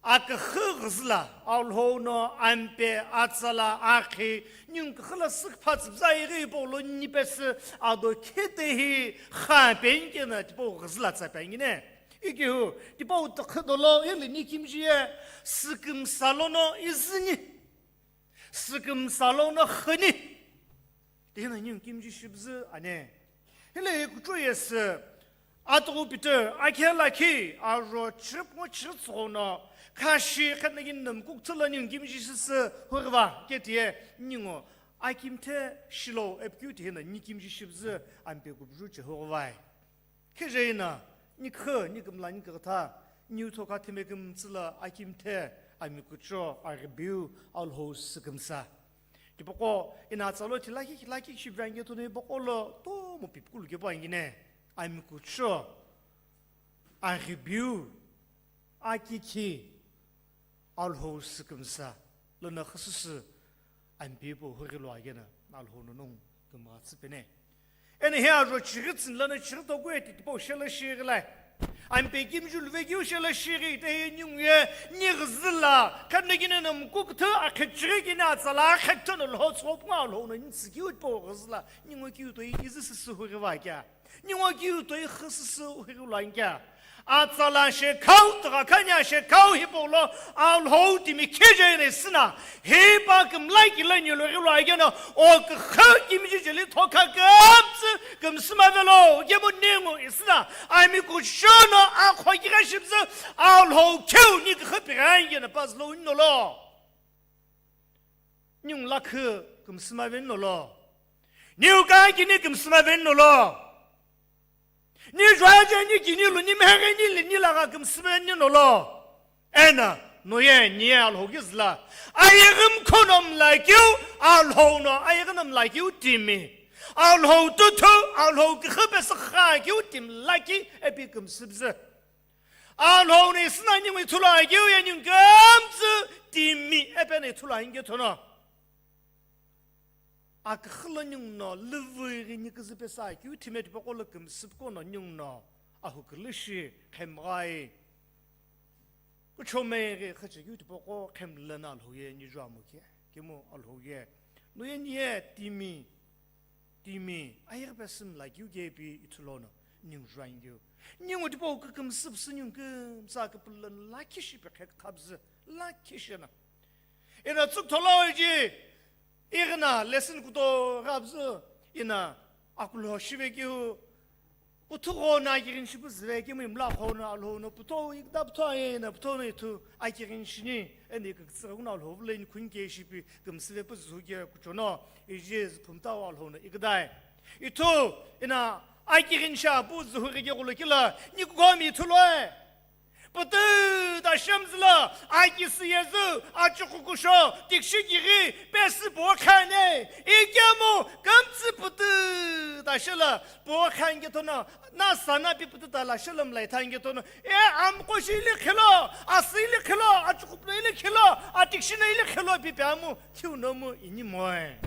aküxü ghüzüla, Alhou no ampe, atsala, akhi, ningu küxü la sükpha tsüpzü ighi hipau lo nipesü ado khetehi kha penkena tipau ghüzüla tsa pengine. Ikihu, tipau tükhü dolo, hili ni kimjie, sükümsa lono izini, sükümsa lono khüni. Tihina ningu kimji shibzü ane. Hile kucho yesü, atogu Peter, akhe lakhi, aro chirip ngo chiritsügho no, khashi khatnagin namkuk thula ningu kimji shibzü hughiva, ketiye, ningu akimthe shilo epikeu tihina ni kimji shibzü ampe kubju che hughivai. Khejei na, nikhü, nikümla, nikütha, niutho kha thime kümtsüla akimthe, ami kucho, aghibiu, Alhou sükümsa. Tipaqo, ina tsalo thilaki, thilaki shivange tuni baqolo, to mo pipkulu ke bangine, ami kucho, aghibiu, akikhi, Alhou sükümsa, lona khasüsü, ampe po hughi lo agena, Alhou no nongu kümgha tsüpene. Eno hi ajo chighi tsüni lana chighi toku eti tipau shela shighilai. Ampe kimjulu vekiu shela shighi ite hi ningu ye ni ghüzüla, khanagina namkuk thü akhe chighi kina atsala akhe thü no lho tsopnga Alhou no ni tsükiu tipau ghüzüla, ningu kiu toi izü süsü hughiva kya. Ningu kiu toi khasüsü hughi lo ankya. Atsala shekhau, tügha khanya shekhau hipau lo, Alhou timi khejei ne sina. Hipa kümlai kila ni lo ghilo agena, o küxü kimji jeli thokha kümtsü kümsüma velo, kemu ningu isina. Ami kuchono akho kigha shibzü, Alhou kheu ni küxü pigha agena pazlo nolo. Ningu lakhi kümsüma veni nolo. Niu ka kini kümsüma veni nolo. Ni jwaje ni kini lu ni mehege ni li ni laga kümsüma veni nolo. Ena, noye, niye Alhou kizla. Ayeghi mkhono mlakiu, Alhou no, ayeghi no mlakiu timi. Alhou tuthu, Alhou kikhipe sakha kiu timi laki epi kümsübzü. Alhou no isina ningu ithulu akeu ye ningu kümtsü timi epena ithulu ange thono. Aküxü lo ningu no, lüvü ighi ni küzü pesa akeu thime tipaqo lo kümsüpqo no ningu no, ahukülü shi khemghai. Kuchomeghi khachekeu tipaqo khemlü na Alhou ye ni juamu ke, kemu Alhou ye. No ye ni ye timi, timi, ayeghi pesü mlakiu kepi ithulono. Ningu juaingeu. Ningu tipau kükümsü püsü ningu kümsa küpülü lakhi shi pekhe khabzü, lakhi shi na. Ina tsüktholo iji, igna lesson kuto ghabzü, ina akulo shive keu, puthu gho na kirin shi püzüve kemu imla gho na Alhou no putho ikda putho aye na putho no ithu akirin shini, eni küktsü gho na Alhou vle ni khun ke shipi kümsüve püzü ke kuchono, iji phumta Alhou no ikdai. Ithu, ina akirin sha pu zuhuri ke gulukila, ni kugomi ithu loe. Pütü ta shemzüla, akisi yezü, achukukusho, tikshi kiri, pesi puokhane, ikemu, kümtsü pütü ta shela, puokhan ke tono, na sana pi pütü ta la shela mlai than ke tono, e amko shi ili khilo, asi ili khilo, achukupno ili khilo, atikshi no ili khilo pi pe amu, thiu no mu ini moe.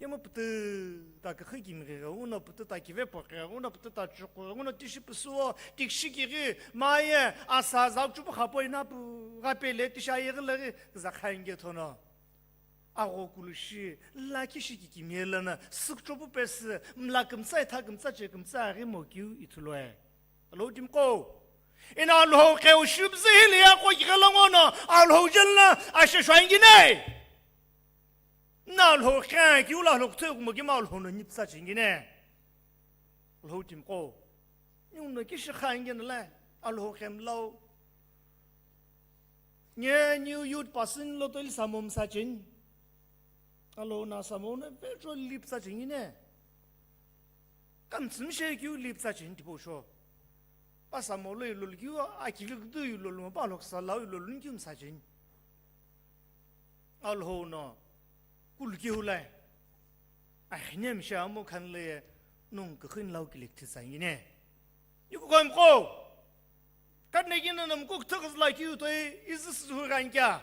Yemu pütü ta küxü kimighi ghi, uno pütü ta kive poghi ghi, uno pütü ta chukhu ghi, uno tishi püsüo, tikshi kighi, maye, asa za chupu khapo ina pu gha pele tishi ayeghi leghi, za khange thono. Agho kulushi, lakhi shi kikimiye lana, sükchopu pesü, mla kümtsa, itha kümtsa, che kümtsa, aghi mo kiu ithuloe. Alhou timiqo. Ina Alhou qeu shubzü hili ya qo kighe longono, Alhou jel na, ashe shwaingine. Na Alhou khan kiu la Alhou kuthu kumogima Alhou no nipsa chingine. Alhou timiqo. Niu no kishi khan gina la Alhou khem lau. Nye niu youth pastor lo to ili samom sa chin. Alhou na samom na petrol lipsa chingine. Kam tsumshe kiu lipsa chin tipo sho. Pa samom lo ilo kiu a kiu kutu ilo lo pa Alhou sa lau ilo lo kiu msa chin. Alhou no, kuluki hulai. Akhine misha amo khanle nung kukhin lau kilik thisangine. Yuku koim ko. Katne gina nam kuk thakazla kiu toi izi suhu rankya.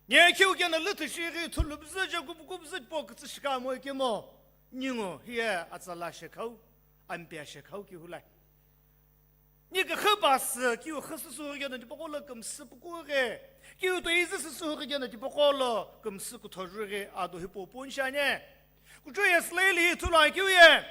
Nye kiu kena lüthu shiri thulu bzü je kup kup zit po kutsu shika mo kemo. Ningo hiye atsala shekhau, ampia shekhau ki hulai. Ni küxü pasü, kiu xü süsü hugena tipaqo lo kümsü puku ghe. Kiu to izi süsü hugena tipaqo lo kümsü kuthoju ghe, ado hipo pun shane. Kucho ye slay li ithulu akiu ye.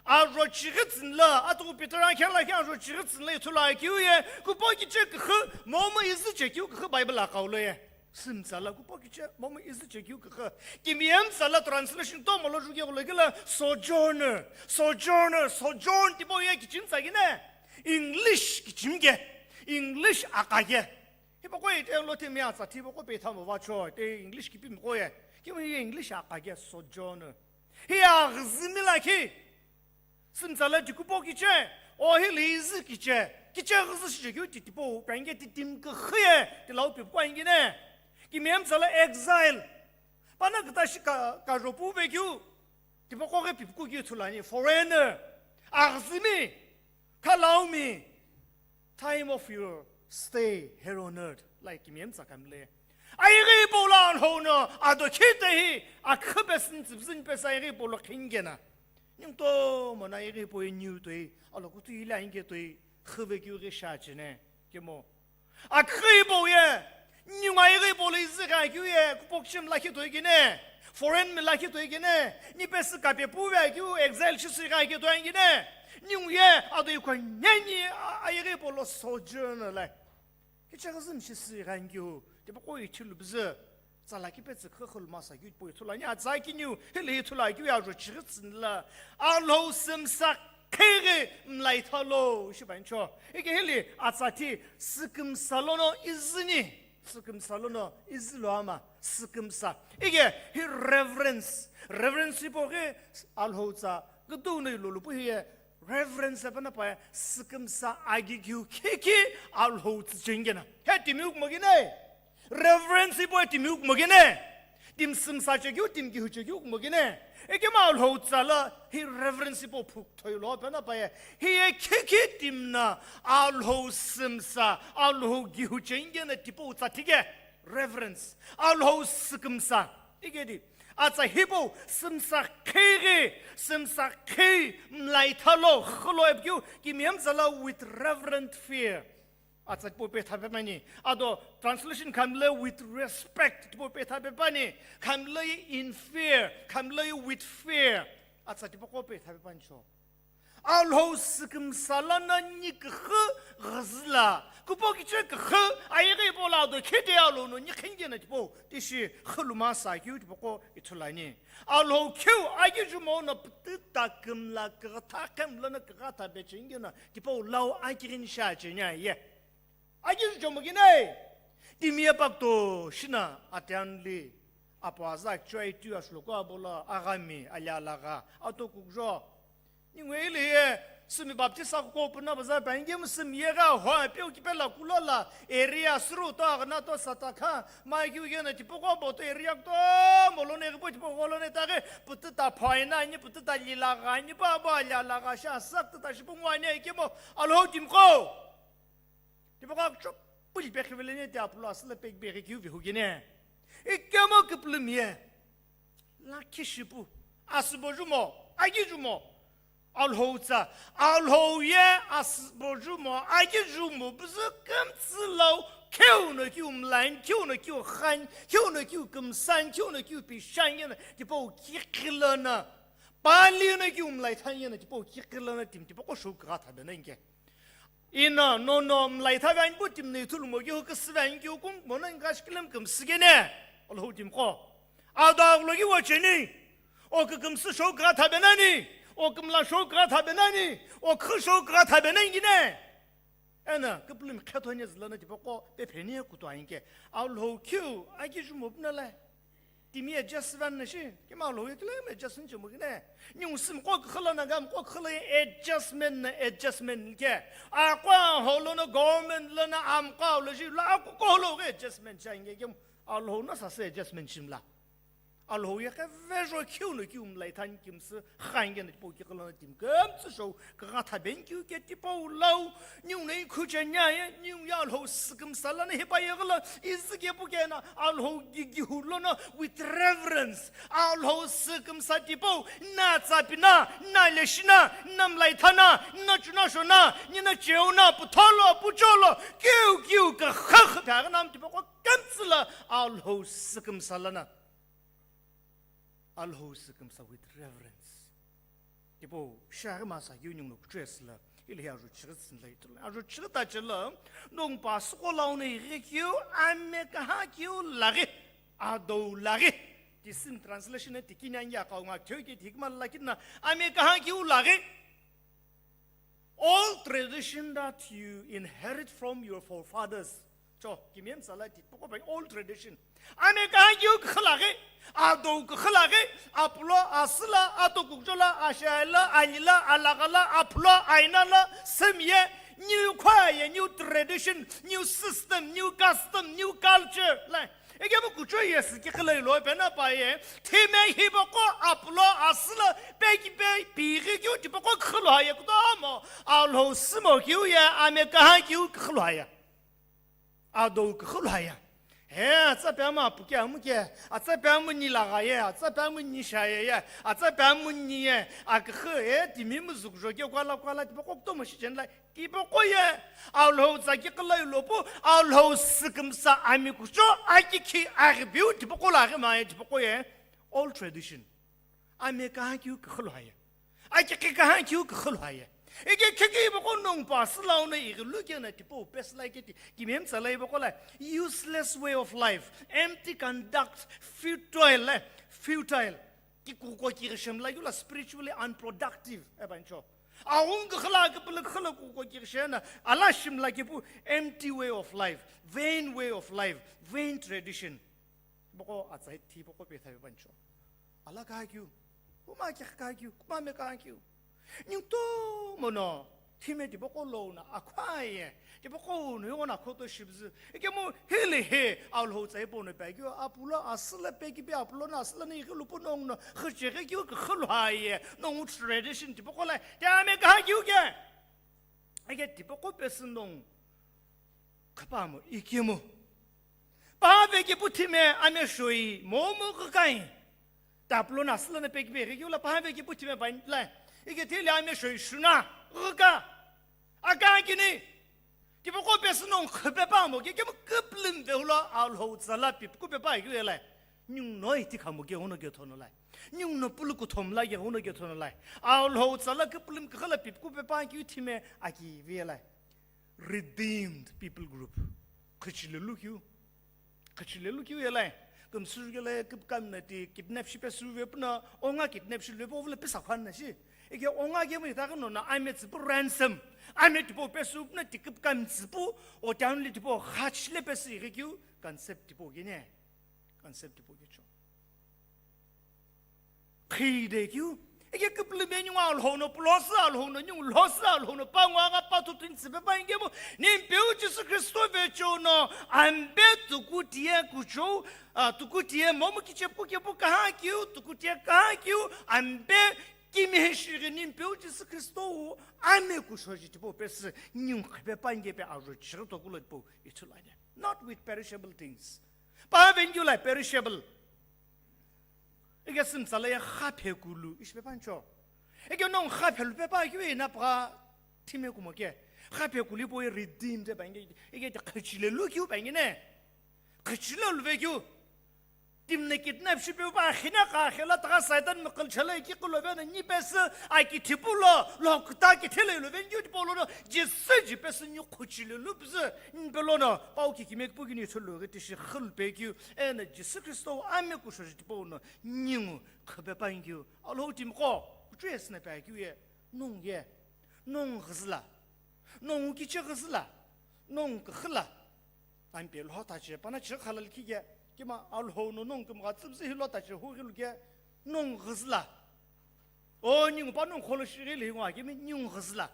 Ajo chighi tsünla, atu Peter a khala khe ajo chighi tsünla ithulu akiu ye. Kupo kiche küxü, momu izi che kiu küxü Bible a kaulo ye. Sümtsa la kupo kiche, momu izi che kiu küxü. Kimiyemtsa la translation to molo ju ke gula gila sojourner, sojourner, sojourn tipo ye kichimtsa gine. English kichim ke, English aka ke. Hipaqo ite lo timi atsa thibo ko pe thamo vacho, te English kipi mqo ye. Kimu ye English aka ke sojourner. Hi aghüzümi lakhi. Sümtsa la tikupo kiche, o hili izi kiche, kiche ghüzü shiche keu titipo, penge titim küxü ye, tilau pipuko ingine. Kimiyemtsa la exile. Pana küta shi ka, kajo pu ve keu, tipaqo ghe pipuko keu thulani, foreigner. Aghüzümi, khalaumi, time of your stay here on earth, like kimiyemtsa kamle. Aighi ipo la Alhou no, ado khite hi, akhü pesin tsibzin pesa aighi ipo lo khingena. Ningto mona aighi ipo ye niu toi, alo kutu ila inge toi, khüve kiu ghi sha chene, kemo. Akhü ipo ye, ningu aighi ipo lo izi gha kiu ye, kupo kichim lakhi toi gine, foreign mi lakhi toi gine, ni pesi kape puve kiu, exile shisi gha kiu toi gine, ningu ye, ado ikwa nyeni, a-, aighi ipo lo sojourner lai. Kichaghi zümshi si ghangiu, tipaqo ichilu bzü, tsala kipetsü khükhülma sa keu tipau ithulu ani, atsa kiniu, hili ithulu akiu ya ajo chighi tsünla, Alhou sümsa kheghi mlai thalo, ishi bancho. Ike hili atsa thi sükümsa lono izini, sükümsa lono izi lo ama, sükümsa. Ike hi reverence, reverence ipo ghi Alhou tsa, kutu no ilolu pu hiye, Reverence pena paye sükümsa agigiu khikhi Alhou tsüchengena. He timiu kumogine. Reverence ipo timiu kumogine. Tim sümsa chegiu, tim gihu chegiu kumogine. Ekema Alhou tsala hi reverence ipo phuk thoilo pena paye. Hiye khikhi tim na Alhou sümsa, Alhou gihu chengena tipo utsa thige. Reverence. Alhou sükümsa. Igedi. Atsa hipau sümsa kheghi, sümsa khei mlai thalo, khülo epkiu, kimiyemtsa la with reverent fear. Atsa tipau petha pepani. Ado translation khamle with respect, tipau petha pepani. Khamle in fear, khamle with fear. Atsa tipaqo pe thape pancho. Alhou sükümsa lono ni küxü ghüzüla, kupo kiche küxü ayeghi ipo la do khete alo no ni khenge na tipo tishi khuluma sa kiu tipaqo ithulani. Alhou kiu agi jumo no pütüta kümla kaghatha kemla na kaghatha bechenge na tipo lau agi rin sha chenya ye. Agi jumo gine. Timiye pakto shina atianli apo aza choi tu ashlo ko abola agami alialaga ato kukjo. Ningwele ye, simi baptist ako puna baza bangi mu simi ye ga ho pe uki pe la kulo la area suru to agna to sataka ma ki uge na tipaqo boto area to molo ne po tipaqo lo ne ta ge pütüta phaina ni pütüta lila ga ni ba ba la la ga sha sak ta shi pungwa ne ke mo Alhou timqo. Tipaqo chop puli pe khivele ne te apulo asla pe be ki uvi hugene. Ikemo kiplum ye. Lakhi shipu, asübo jumo, agi jumo, Alhou tsa, Alhou ye asübo jumo, agi jumo, buzü kümtsü lau, kiu no kiu mlain, kiu no kiu khan, kiu no kiu kümsan, kiu no kiu pishan ye na, tipaqo kikhilana, pali no kiu mlai than ye na, tipaqo kikhilana, tim tipaqo shou kaghatha bena inge. Ina, no, no, mlai thavi ani pu tim nei thulu mo ki hu küsüvi ani ki hu kung mo na ingash kilim kümsü gene. Alhou timqo. Ada aglo ki wacheni. O kükümsü shou kaghatha benani. O kümla shou kaghatha benani. O khü shou kaghatha benani gine. Ena, küplüm khetho ne zülana tipaqo pe pheni kutu ainke. Alhou kiu, agi jumo puna lai. Timi adjust van na shi, kima lo ye kile adjustment chemo kine. Ni usim ko khla na gam ko khla adjustment na adjustment ke. A kwa holo na government la na am kwa lo shi la ko ko lo ke adjustment cha inge kem. Alhou na sa se adjustment shimla. Alhou ye ke vejo kiu no kiu mlai than kimsü khange na po ki khla na tim kem tsu shou. Kaghatha ben kiu ke tipau lau, niu nei khuche nya ye, niu ya Alhou sükümsa la na hepa ye gala, izü ke pu ke na, Alhou gigi hu lo na, with reverence, Alhou sükümsa tipau, na tsa pi na, na le shi na, na mlai tha na, na chu na sho na, ni na cheu na, pu tholo, pu cholo, kiu kiu ka kha kha ta na tipau ko kümsü la, Alhou sükümsa la na. Alhou sükümsa with reverence. Tipo, shaghi masa kiu ningu kuchesla, ili ajo chigitsin la itula. Ajo chigita chela, nung pa suko laune ighi kiu, ame kaha kiu laghi, adou laghi. Tisim translation e tikini anya kau nga kyo ke tikma lakina, ame kaha kiu laghi. All tradition that you inherit from your forefathers. Cho, kimem sala ti poko bai all tradition. Ame ka yu khalage, ado khalage, apulo asla, ato kukjola, ashaila, alila, alagala, apulo, ainala, semye, new choir, new tradition, new system, new custom, new culture. Like, Ege bu kucho ye siki khilo lo pe na pa ye. Thime hiboko apulo asla pe ki pe pi ki kyu tipoko khilo ha ye kutomo. Alhou simo kyu ye ame kaha kyu khilo ha ye. Ado khilo ha ye. He, atsa pe ama puke amuke. Atsa pe amu ni la ga ye. Atsa pe amu ni sha ye ye. Atsa pe amu ni ye. Akhe ye timi mu zuk jo ke kwala kwala tipoko kutomo shi chen lai. Tipoko ye, Alhou tsaki khalai lopu, Alhou sükümsa ami kucho, aki khi aghibiu tipoko la aghi maye tipoko ye, all tradition. Ami kaha kiu kakhalo haye. Aki khi kaha kiu kakhalo haye. Ege kheki boko nong pa sila ona iri luke na tipo pes like ti, kimem salai boko la, useless way of life, empty conduct, futile, eh, futile. Ki kuko ki shem la yula spiritually unproductive, e bancho. Aung khala ke pele khala kuko ki shena, ala shim la ki pu empty way of life, vain way of life, vain tradition. Boko atsai ti boko pe thabi bancho. Ala ka kyu, kuma ki ka kyu, kuma me ka kyu. Nyu to mono, thime tipoko lo na akwaye. Tipoko no yona khoto shibzu. Ike mo hili he, Alhou tsai pono pe kyo, apulo asla pe ki pe apulo na asla ni kyo lupo nong no, khache ke kyo khalo haye, nong tradition tipoko la, te ame ka kyu ke. Ike tipoko pe sun nong, khapa mo, ike mo. Pa pe ki puthime ame shoi, mo mo kakai. Taplo na sila na peki peki kula pa ve ki puti me pain lai. Ike tili ame shoi shuna. Ruka. Aka kini. Tipoko pe sino khupe pa mo ke ke mo kuplin ve hula Alhou tsala pip kupe pa ki lai. Ninguno iti khamu ke uno ke thono lai. Ninguno pulu kuthom la ke uno ke thono lai. Alhou tsala ke pulum ke khala pip ku pe pa ki uthime aki ve lai. Redeemed people group. Khachile lu kiu. Khachile lu kiu ye lai. Kum su ke lai, kum kam na ti kidnap shi pe su ve puna, onga kidnap shi le po vle pesa khan na shi. Eke onga ke mu ta no na ame tsipu ransom. Ame tipo pe su na ti kum kam tsipu, o town li tipo khach le pe su ke kiu, concept tipo ke ne. Concept tipo ke cho. Khide kiu. Eke kuplu me nyunga Alhou no pulosa, Alhou no nyung losa, Alhou no pangwa nga patu tin tsipe pa ingemu. Nimpeu Jisü Kristo ve cho no, ambe tukutie kucho, ah, tukutie momu kiche puke pu kaha kiu, tukutie kaha kiu, ambe kimi heshiri nimpeu Jisü Kristo u, ame kushoji tipo pe si, nyung khepe pa inge pe aro chiro to kulo po itulanya. Not with perishable things. Pa vengiu la perishable. Ike simsala ye khaphe kulu, ishi pe pancho. Ike nong khaphe lu pe pa kiu ina pa time kumo ke. Khaphe kulu po ye redeemed pa inge, ike te khachile lu kiu pa inge ne. Khachile lu ve kiu. Timne kidnap shi pe pa khina ka khela ta Satan me kal chala ki kulo ve na ni pe se a ki thipu lo, lo kuta ki thele lu vengiu tipo lo no, Jisü ji pe se ni khuchile lu pe se, ni pe lo no, pau ki ki mek pu ki ni thulu ke ti shi khul pe kiu, ena Jisü Kristo ame kusho ji tipo no, ningu khape pa ingiu, Alhou tim ko, kuchu esna pa kiu ye, nong ye, nong ghizla, nong kiche ghizla, nong khla, ampe lo ta che, pana che khala ki ke, kima Alhou no nong kim ga tsibzi hi lo ta che, hu gil ke, nong ghizla. O, ningu pa nong kholo shirili ngwa kimi ningu ghizla.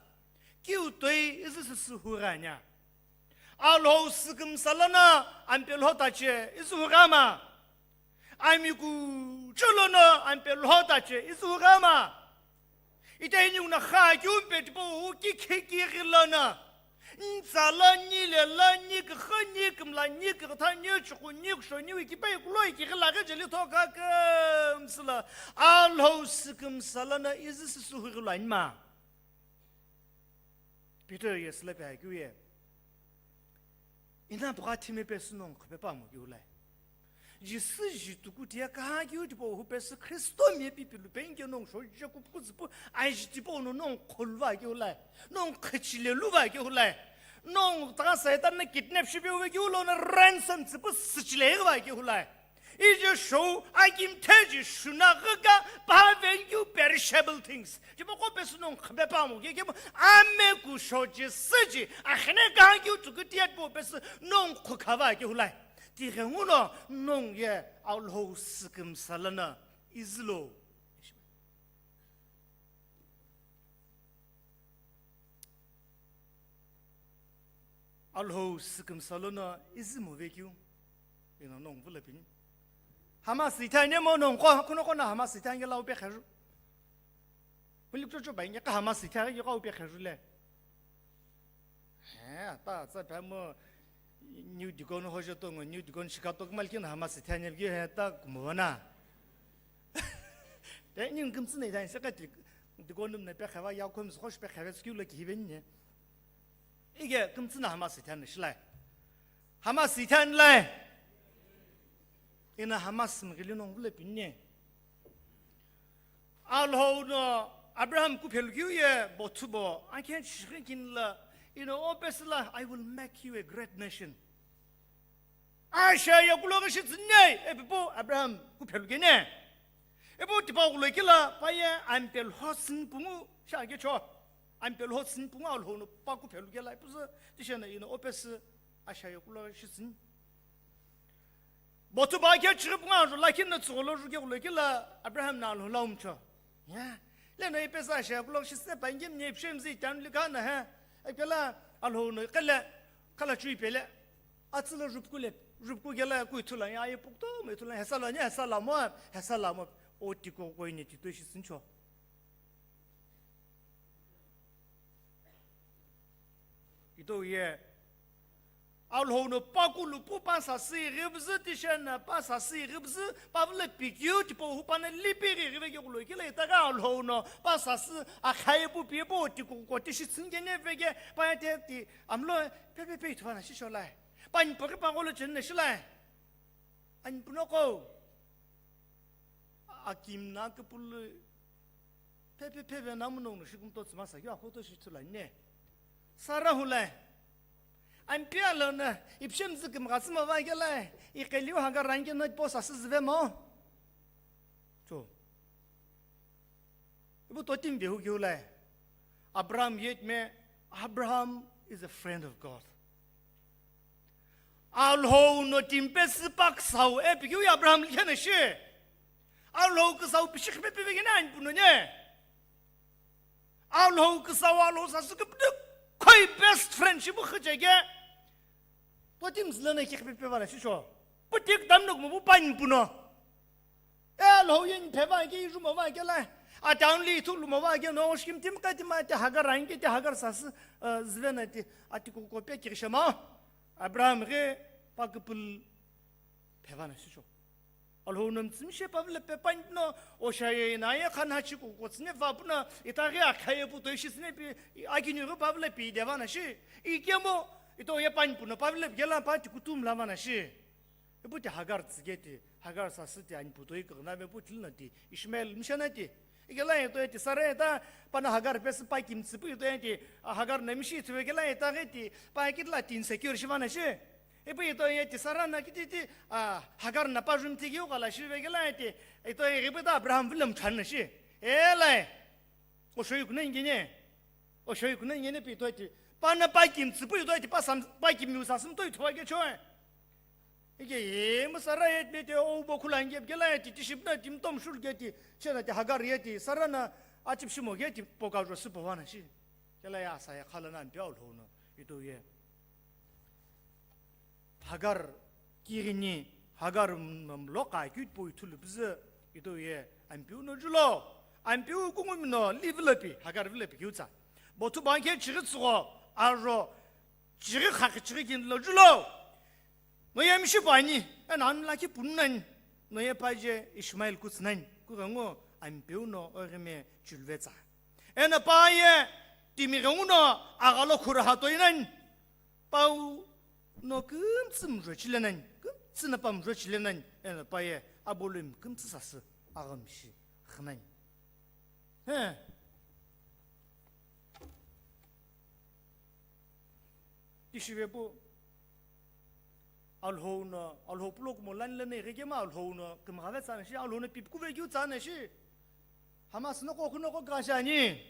Kiu toi izi sisi huranya. Alhou sikim salana ampe lho tache izi hurama. Ami ku cholono ampe lho tache izi hurama. Ita ningu na kha kiu mpe tipo u ki khe ki ghilana. Ntsala, nilela, nikha, nikmla, nikitha, nichuku, nikusho, niwiki, pai kulo iki ghila ghe jeli thoka kemsila. Alhou sikim salana izi sisi hurilo anima. Peter ye sila pe hakiu ye. Ina bgha thime pe sunong khupe pa mo kiu lai. Jisü ji tuku tia kaha kiu tipo hu pe sü Kristo mie pipi lu pe inge nong sho je kupu kuzipu ai ji tipo no nong khulva kiu lai. Nong khachile luva kiu lai. Nong ta Satan na kidnap shi pe uve kiu lo na ransom zipu sichile va kiu lai. Ije show akim theji shuna gaga pa vengiu perishable things. Tipo ko pe sü nong khape pa mo ke ke mo ame ku shoji siji a khene ga kiu tuku tia po pe sü nong khukhava kiu lai. Ti ghenguno nong ye Alhou sikim salana izilo. Alhou sikim salono izi mo vekeu. Ino nong vula pini. Hamas ithai ne mo nong ko kuno kona Hamas ithai nge lau pe kharu. Puli kucho bai nge ka Hamas ithai nge kau pe kharu le. He, ta, ta pa mo New Deacon hojo to ngo, New Deacon shikato kmal kin Hamas ithai nge ge he ta kumona. Te ning kimtsi ne ithai se ka ti Deacon num ne pe khava ya kom so pe khava skill ki hiven ne. Ige kimtsi na Hamas ithai ne shilai. Hamas ithai lai. Ina Hamas mgili nong vula pini. Alhou no Abraham ku phelu kiu ye bothu bo. I can't shrink in la. You know, obviously, I will make you a great nation. Asha ya kulo ga shi tsine, e pipo Abraham ku phelu kene. E bo tipa kulo kila, pa ye ampe lho sin pungu, sha ke cho. Ampe lho sin pungu Alhou no pa ku phelu kela, e pusa, ti shena ina obviously, asha ya kulo ga shi tsine. Botu ba ke chiri punga ro lakin na tsulo ro ke kulo kila Abraham na lo laum cho. Ya. Le no ipe sa sha kulo shi se pa ngim ne pshem zi tan li kana ha. Akela Alhou no kala kala chui pele. Atsila rup kule rup ku gela ku thula ya ye pukto me thula hesa la ne hesa la mo hesa la mo o tiko ko ni ti to shi sin cho. Ito ye. Alhou no pa kulu pu pa sasi ghibzi tishena pa sasi ghibzi pa vle pikyu tipo hu pa na lipi ghi ghive ghi kulo kile ita ga Alhou no pa sasi a khai pu pi pu ti ku ko ti shi tsinge ne vege pa ya te ti amlo pe pe pe tu na shi sholai. Pa ni pa pa golo chen ne shilai. Ani puno ko. Akim na küpülü phepe phepe namu nongu shi kumto tsümasa keu aphoto shi thulani ne. Sara hule. Ampeu lo na ipshemzü kümgha tsüma va kela, iqeliu Hagar rangi na po sasü züve mo. Cho. Ipu totimi behu keu le. Abraham yetme, Abraham is a friend of God. Alhou no timi pesü pa küsau, e pikeu ye Abraham likhe na shi. Alhou küsau pishi khipe pivekene ani puno ne. Alhou küsau Alhou sasü küpütü khoi best friend shipu khücheke. Totimi zülana ki khipe pivana shisho. Putik damnuk mu pu pani puno. E Alhou ye ni pheva ke, iru mova ke la. Ati anli ithu lu mova ke no, oshkim tim ka tim ati Hagar anke ti Hagar sasü, e, züvena ti ati ko ko pe kirishama. Abraham ghi pa küpülü phevana shisho. Alhou no mtsümshe pavle pe pani no, oshaye na ye khan hachi ko ko tsine va puna, ita ghi akhaye pu to ishi sine pi, akini ghi pavle pi devana shi. Ikemo, ito ye pani puno pavle gela pa ti kutum lavana shi. Ipu ti Hagar tsüghe ti, Hagar sasü ti ani pu toi kükna ve pu tilna ti, Ishmael mishana ti. Ikela ye toi ti Sara ye ta, pana Hagar pesü pa kimtsü pu toi ti, a, Hagar na mishi tsüve kela ye ta ghe ti, pa kitla ti insecure shivana shi. Ipu toi ye ti Sara na kiti ti, a, Hagar na pa jum ti giu kala shive kela ye ti, toi ye ta Abraham vile mthan na shi. Elai. Oshoyi kuna ingene. Oshoyi kuna ingene pi toi ti. Pana pa kimtsü pu toi ti pa sam, pa kimiu sasü toi thua ke choe. Ike ye mo Sara ye ne te o bo khula nge kela ye ti, ti ship na ti mtom shul ke ti, chena ti Hagar ye ti, Sara na achip shimo ke ti, poka jo sü povana shi. Kela ya sa ya khala na ampeu Alhou no, ito ye. Hagar kighini, Hagar m-, m-, lo qa keu tipau ithulu püzü, ito ye, ampeu no julo, ampeu kungumi no, li vülapi, Hagar vülapi keu tsa. Bothu bangkhe chighi tsügho, aro, chighi khakhi chighi kin lo julo. No ye mishi pani, ena anla ki punu nani, no ye pa je Ishmael kutsü nani, kughengu ampeu no oghime chulve tsa. Ena pa ye timi ghengu no aghalo khura ha toi nani, pau no kümtsü mjo chile nani, kümtsü na pa mjo chile nani, ena pa ye abulum kümtsü sasü agham shi khanani. He. Tishive pu. Alhou no, Alhou pulo kumo lan lene ighi kema Alhou no kümghave tsana shi, Alhou no pipkuve keu tsana shi. Hamas no kokhu no kokha shani.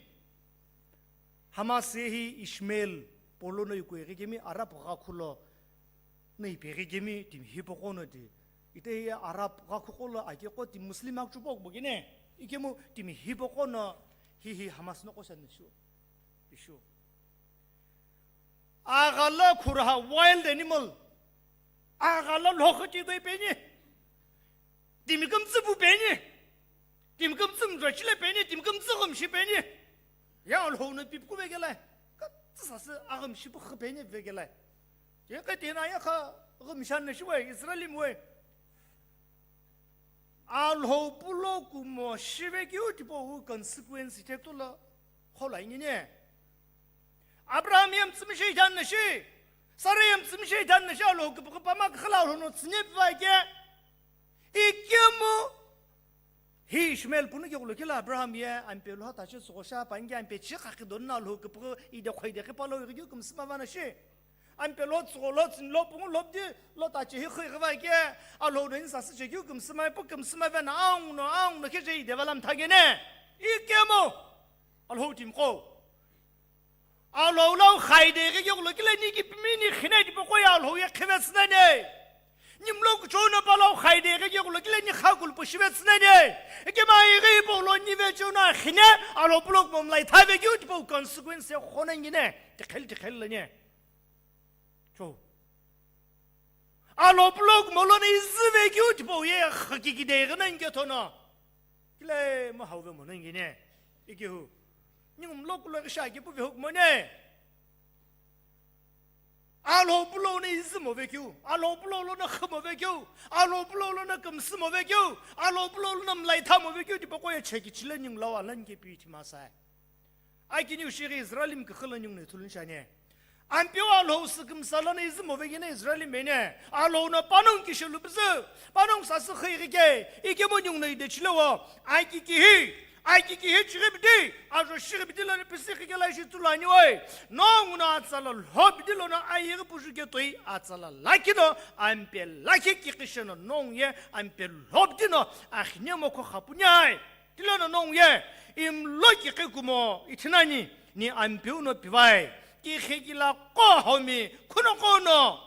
Hamas hi Ishmael polo no ikue ighi kemi Arab ghakhulo no ipeghi kemi timi hipaqo no ti. Ite hi Arab ghakhuqo lo ake qo ti Muslim akchupo kubo kene. Ikemu timi hipaqo no hi hi Hamas no qo shani shu. Ishu. Aghala khurha wild animal. Aghala lhokhiti doi peni. Timi kümtsü pu peni. Timi kümtsü mdra chile peni, timi kümtsü gümshi peni. Ya Alhou no pipku vekela. Kümtsü sasü agümshi pu khü peni vekela. Ye ka tena ya kha gümshan na shiwe, Israelim we. Alhou pulo kumo shive keu tipau consequence ithektola khola inine. Abraham ye mtsümshe ithani na shi, Sara ye mtsümshe ithani na shi, Alhou küpüghü pama küxüla Alhou no tsüne pivake. Ikemu hi Ishmael punu keghulo kila Abraham ye ampe lho tache tsüghosha pange ampe chi khakhi donna Alhou küpüghü ide khoide kipalo ighi kümsüma vana shi. Ampe lo tsügho lo tsüni lo pungu lo pdi lo tache hi khighi vake, Alhou no insa sü che keu kümsüma, pu kümsüma vena, aung no, aung no khe che ide valam thagene. Ikemu. Alhou timi qo. Alhou lo khaide ghi yoglo kile ni ki pimi ni khine di poko ya Alhou ye khive tsünane. Ni mlo kuchou no pa lo khaide ghi yoglo kile ni khakul pu shive tsünane. Eke ma ighi po lo ni ve chou na khine, Alhou pulo mom lai thave keu tipo consequence khona ngine. Tikhel tikhel lane. Cho. Alhou pulo molo ni izüve keu tipo ye khaki ki de ghi na nge thono. Kile ma hauve mo na ngine. Ikehu. Ni mlo kulo ghi sha ki pu ve huk mo ne. Alhou pulo no izü mo vekeu, Alhou pulo no khü mo vekeu, Alhou pulo no kümsü mo vekeu, Alhou pulo no mlaitha mo vekeu, tipaqo ye cheki chile ning lo alan ke pi thima sai. Akini ushi ghi Israelim küxü lo ning no ithulu shane. Ampeu Alhou sükümsa lono izü movekeno Israelimi no, Alhou no panongu kishelu püzü, panongu sasü khighi ke, ikemu ninguno idechile wo, aki kihi, aki kihi chighi bidi, ajo shighi bidi lono pisi khikela ishi tulu ani oi. Nongu no atsala lho bidi lono ayeghi puju ke toi, atsala lakhi no, ampe lakhi kikhi sheno nongu ye, ampe lho bidi no, akhine mokho khapu ni ai. Tilono nongu ye, imlo kikhi kumo ithi nani, ni ampeu no pivai. Kikhi kila qo haumi, khuno qo no.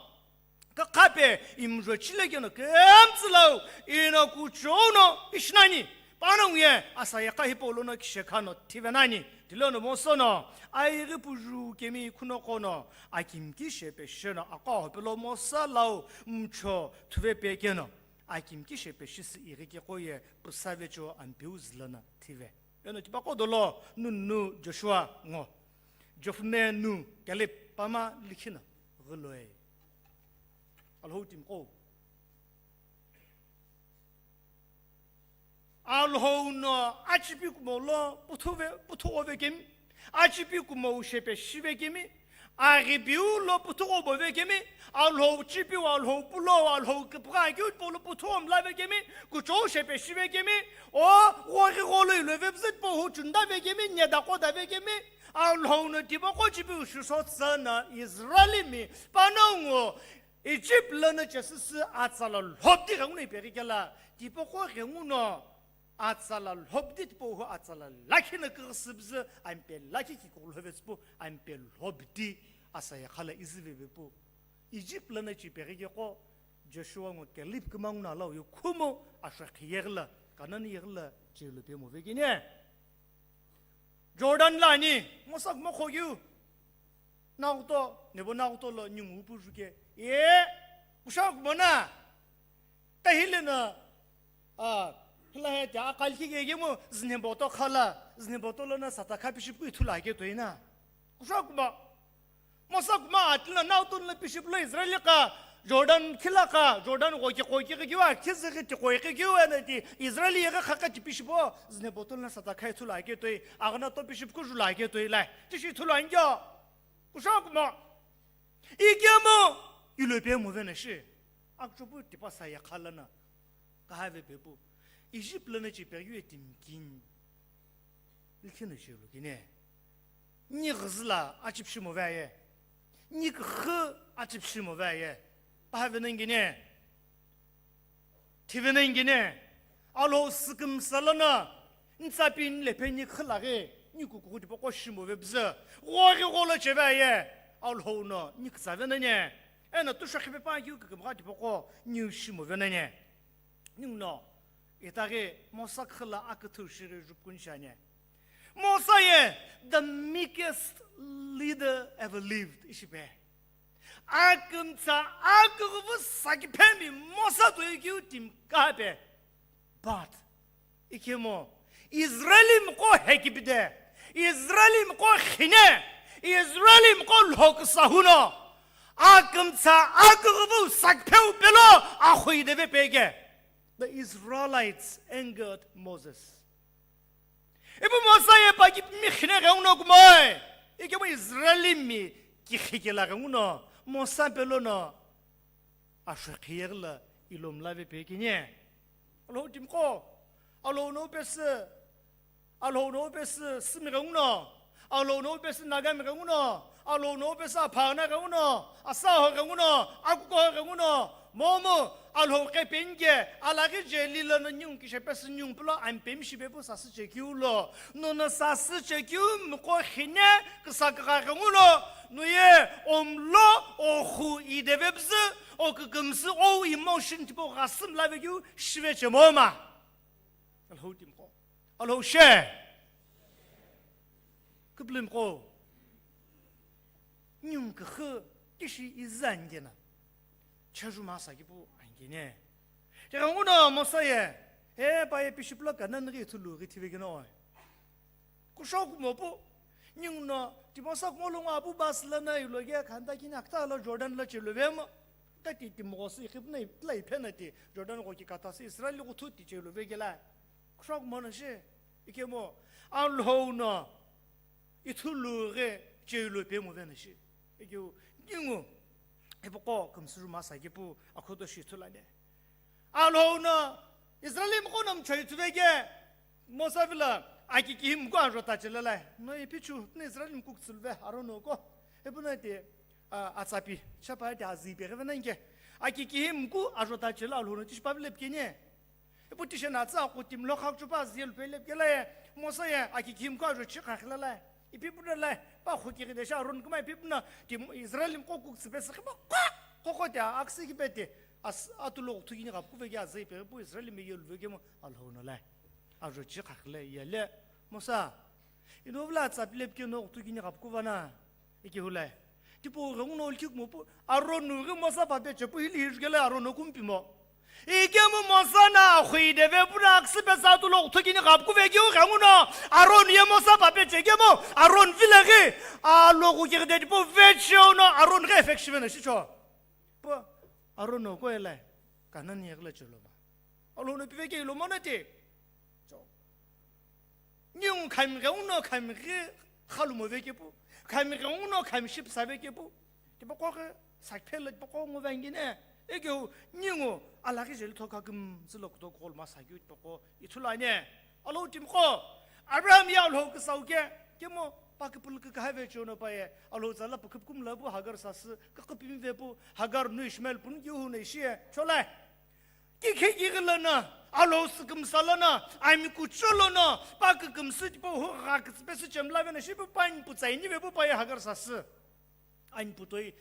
Kakhape, imjo chile keno kemtsülau, ino kuchou no ishi nani. Panongu ye, asayekha hipau lono kishekha no thive nani. Tilono Mosa no, ayeghi puju kemi khuno qo no, akimki shepe sheno, aqo hopelo Mosa lau, mcho thuve pe keno. Akimki shepe shisi ighi keqo ye püsave cho ampeu zü lono thive. Eno tipaqo dolo nunu Joshua ngo. Jephunae nu Caleb pama likhino ghiloi. Alhou timiqo. Alhou no achipi kumo lo puthuve, puthughove kemi. Achipi kumo shepe shive kemi, aghipiu lo puthughobove kemi, Alhou chipiu, Alhou pulo, Alhou kipgha keu tipau lo puthugho mlave kemi, kuchou shepe shive kemi, o ghoghi gholo ilove püzü tipau hu chundave kemi, nyedaqodave kemi, Alhou no tipaqo chipiu shisotsa no Israelimi panongu Egypt lono chesüsü atsala lhobdi ghenguno ipeghi kela, tipaqo ghenguno atsala lhobdi tipau hu atsala lakhi no kighisü püzü ampe lakhi kikughu lhove tsüpu ampe lhobdi asayekha lo izüve pepu. Egypt lono chipeghi keqo Joshua ngo Caleb kümangu no alau ye khumo ashokhi yeghi lo, Canaan yeghi lo chelo pe movekeno. Jordan lo ani, Mosa kumo qhokeu. Naghito, nebo naghito lo ningu puju ke. Ye, kusha kumo na. Tahile na, a, hila he te akal ki ke mo, zine boto khala, zine boto lo na sata kha pishi pui thula ke toina. Kusha kumo. Mosa kumo atila naghito lo pishi pulo Israel ka, Jordan khila ka, Jordan ko ki ko ki ki wa, ki zi ki ko ki ki wa na ti, Israel ye ka kha ka ti pishi po, zine boto lo na sata kha thula ke toi, agna to pishi ku jula ke toi lai. Tishi thula ngyo. Kusha kumo. Ikemu, ilo pe movena shi. Akchopu tipasa ya khalana. Kahave pepu. Egypt lono chipeghi ye timkin. Likhino chelo kine. Ni ghizla achipshi movaye. Ni khe achipshi movaye. Pahave nengine. Thive nengine, Alhou sükümsa lono, ntsapi nilepe ni khilaghi, ni kukughu tipaqo shimove püzü, ghoghi gholo cheve aye, Alhou no ni kütsave nani, eno tushokhipe pa keu kükümgha tipaqo ni shimove nani. Ninguno, itaghi Mosa khila aküthü shighi jupkun shani. Mosa ye, the meekest leader ever lived, ishipe. Akümtsa aküghüvü sakiphemi Mosa toi keu timi kape. But, ikemu, Israelimi qo hekipide, Israelimi qo khine, Israelimi qo lhoküsa huno, akümtsa aküghüvü sakipheu pelo axu ideve peke. The Israelites angered Moses. Ipu Mosa ye pa ki mi khine ghenguno kumoi. Ikemu Israelimi kikhi kela ghenguno Mosa pelono ashokhi yeghi lo ilomlave pekine. Alhou timiqo. Alhou no pesü. Alhou no pesü Sümi ghenguno. Alhou no pesü Nagami ghenguno. Alhou no pesü Aphana ghenguno, Asaho ghenguno, Akuko ghenguno, momu, Alhou qhepeni ke, alaghi jeli lono ningu kishe pesü ningu pulo ampemi shipe pu sasü chekeu lo, nono sasü chekeu miqo khine küsa kükha ghenguno, noye omlo, oxu ideve püzü, okükümsü, o emotion tipau ghasü mlave keu shive chemoma. Alhou timiqo. Alhou she. Küpülümiqo. Ningu küxü tishi izü angena. Chaju masa kipu angene. Tighenguno Mosa ye. He pa ye pishi pulo Kanan ghi ithulu ghi thive keno. Kusho kumo pu. Ninguno timosa kumo lo ngo apu bus lono ilo ye khanda kini akta lo Jordan lo chelo vemo. Tati timosa ikhipna ipla iphena ti Jordan gho ki kata si Israel gho thu ti chelo vekela. Kusho kumo na she. Ikemu, Alhou no ithulu ghi chelo pe movena shi. Ikeu ningu, ipaqo kümsü ruma sa kepu akhoto shi ithulu ani. Alhou no Israelimi qo no mchoi ithuveke, Mosa vilo aki kihi muku ajo ta chelelai. No ipi chu, no Israelimi kuku tsülve, Aron no ko. Ipu no ti, a, atsapi, chapa ti azi pe geve nanke. Aki kihi muku ajo ta chela Alhou no tishi pa vile pkeni. Ipu tishi na tsa ku timi lo khak chupa zi lu pele pkela ye. Mosa ye, aki kihi muku ajo chi khakhlala. Ipi puna la, pa khu kiri de sha Aron kuma ipi puna, ti Israelimi qo kuku tsüpe sikhi pa, ko, ko, ko te, aksi ki pe te. As, atu lo thu kini kap kuve ki azi pe, pu Israelimi ye lu ve ke mo, Alhou no la. Ajo chi khakhle ye le, Mosa. Ino vla tsa pile pke no thu kini kap kuva na. Iki hula. Tipau ghenguno ulkhi kumo pu, Aron no ghi Mosa pa peche pu hili hijukela Aron no kumpi mo. Ikemu Mosa na khui deve puna aksi pe sa tu lo thu kini kap kuve kiu ghenguno, Aron ye Mosa pa peche kemu, Aron vile ghi, a lo ku kiri de tipau veche uno, Aron ghi effect shive na shicho. Pu, Aron no ko ele, Kanani ye ghi le chelo ma. Alhou no piveke ilo mo na te. Cho. Ningu khami ghenguno khami ghi khalu mo veke pu. Khami ghenguno khami ship sa veke pu. Tipaqo ghi sakphela tipaqo ngo vangine. Ikeu ningu alaghi jeli thoka kümsü lo kuto kol ma sa keu tipaqo ithulu ani. Alhou timi qo. Abraham ye Alhou küsau ke. Kemo pa küpülü kükha ve chono pa ye. Alhou tsala pa küpküm la pu Hagar sasü. Küküpimi ve pu. Hagar nu Ishmael pun keu hu na ishi ye. Cholai. Kikhe kighi lono, Alhou sükümsa lono, ami kucho lono, pa kükümsü tipau hu gha kütsüpesü chemla vena, shipu pa ani pu tsaini ve pu pa ye Hagar sasü. Ani pu toi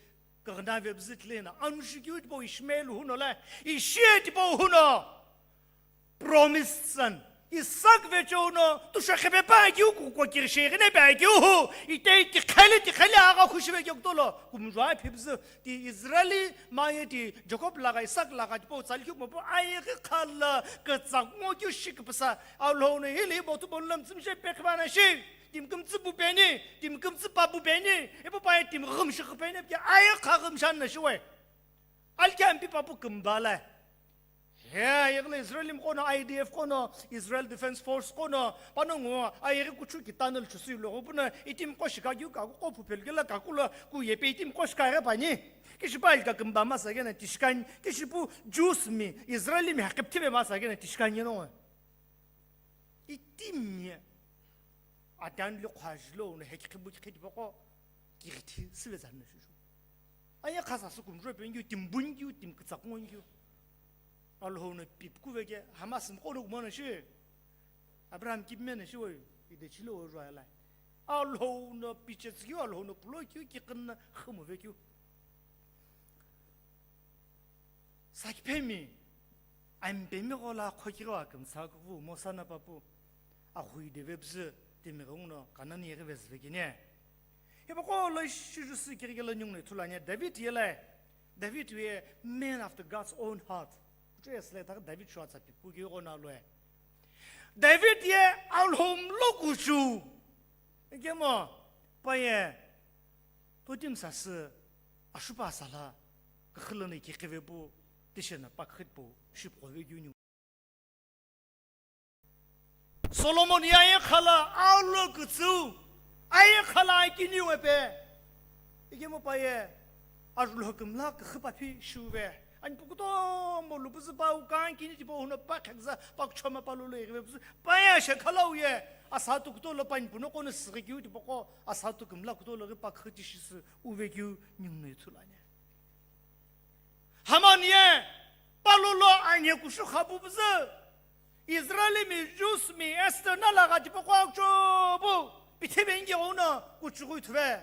kaghana ve bzü tlena, anu shikiu tipau Ishmael hu no la, Ishie tipau hu no. Promised son. Isak ve cheu no, tu shekhe pe pa kiu ku ko kiri sheghi ne pa kiu hu, itei tikhele, tikhele agha khushi ve kiu kutolo, kumjua phibzü, ti Israeli, ma ye ti Jacob laga, Isak laga, tipau tsali kiu mo pu, aye ghi khala, kütsa ngo kiu shikipsa, Alhou no hili bo tu bo lam tsumshe pe khibana shi, tim kümtsü bu peni, tim kümtsü pa bu peni, ipu pa ye tim ghum shi khipeni, aye kha ghum shan na shi we. Alki ampi pa pu kümba la. He, yegla Israelimi qo no, I D F qo no, Israel Defense Force qo no, pano ngo, ayeghi kuchu ki tunnel chusu ilo, puna itim qo shika keu kaku qo phupel kela kaku lo, ku yepe itim qo shika ghe pani. Kishipu alka kümba masa kena tishikani, kishipu Jews mi, Israelimi haqipthive masa kena tishikani no. Itim ye. Adan li khajilo no hekhibu khidi bako, kigiti sive zanna shushu. Aya khasa su kumjue pe ngiu, tim bun ngiu, tim kitsak ngo ngiu. Alhou no pip kuveke, Hamas mqono kumana shi. Abraham kip mena shi woyu, ide chilo wo jua lai. Alhou no piche tsiu, Alhou no pulo kiu, kikin na khumu ve kiu. Sakipemi, ampemi ghola khokiro akümsa kuvu, Mosa na papu, aghui deve bzü, timi ghenguno, Kanani yeghi vezve kine. Hipaqo lo shuju sü kirikelo nyungno ithulu ania David yele. David ye man after God's own heart. Kuchu yesle tak David shua tsa pipu ki gona lo e. David ye Alhou mlo kuchu. Ikemo, pa ye, totim sasü, ashupa sala, kakhilana ki kive pu, tishena pa khit pu, ship kove gyunyu. Solomon ye aye khala, aulo kutsu, aye khala akini wepe. Ikemo pa ye, ajulho kümla kakhipa phi shuve. Ani pu kutomo lu püzü pa u kan kini tipau huno pa khakza, pa kuchoma pa lu lu ighive püzü. Pa ye ashe khala uye, asatu kuto lo pani puno kono sighi kiu tipaqo, asatu kümla kuto lo ghi pa khiti shisü uve kiu nyungno ithulu ani. Haman ye, pa lu lo anye kushu khapu püzü. Israeli mi, Jews mi, Esther na laga tipaqo akucho pu, pithive inge uno kuchughu ithuve.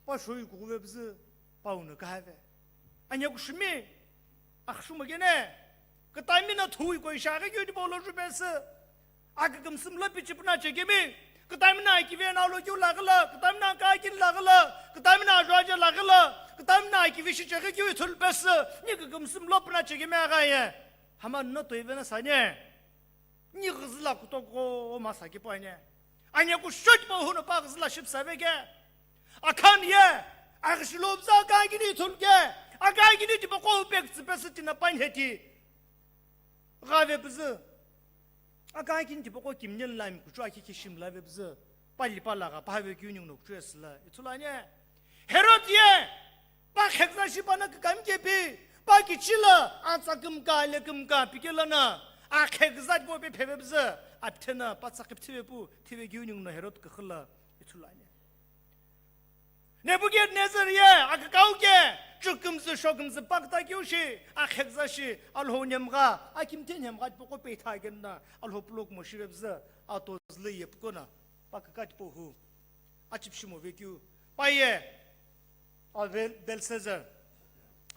Pa shoyi kukuve püzü, pa uno kahave. Anya kushimi, akhshumo gene, kıtamina thui koi shaghi kyo di bolo jubesi. Akükümsü mla pichi puna chekemi, kıtamina akive na lo kyo lagila, kıtamina kakin lagila, kıtamina ajuaje lagila, kıtamina akive shi chekhi kyo ithul pesi, ni kükümsü mla puna chekemi agaye. Hama no toive na sanye. Ni ghizila kutoko masa ki pone. Anya ku shot mo huno pa ghizila ship saveke. Akhan ye. Aghishilo bza akagini thulke. Akagini tipaqo pek tsipesi tina pan heti. Gave bzü. Akagini tipaqo kimnel lami kuchwa ki kishim lave bzü. Pali palagha pahavekeu ningu no kuchou yesü la ithulu ani. Herod ye pa kheküza shi pano kükami kepi, pa kichila atsa kümka, ale kümka pikelo na, akheküza tipau pe pheve püzü, apithena pa tsakhi pithive pu, thivekeu ningu no Herod küxü la ithulu ani. Nebuchadnezzar ye akükau ke, chükümzü, shokümzü, paküta keu shi, akheküza shi, Alhou nhemgha, akimthe nhemgha tipaqo peitha kena, Alhou pulo kumo shive püzü, atozü lo ye pukona, paküka tipau hu, achipishi movekeu, pa ye, a Bel-, Belshazzar,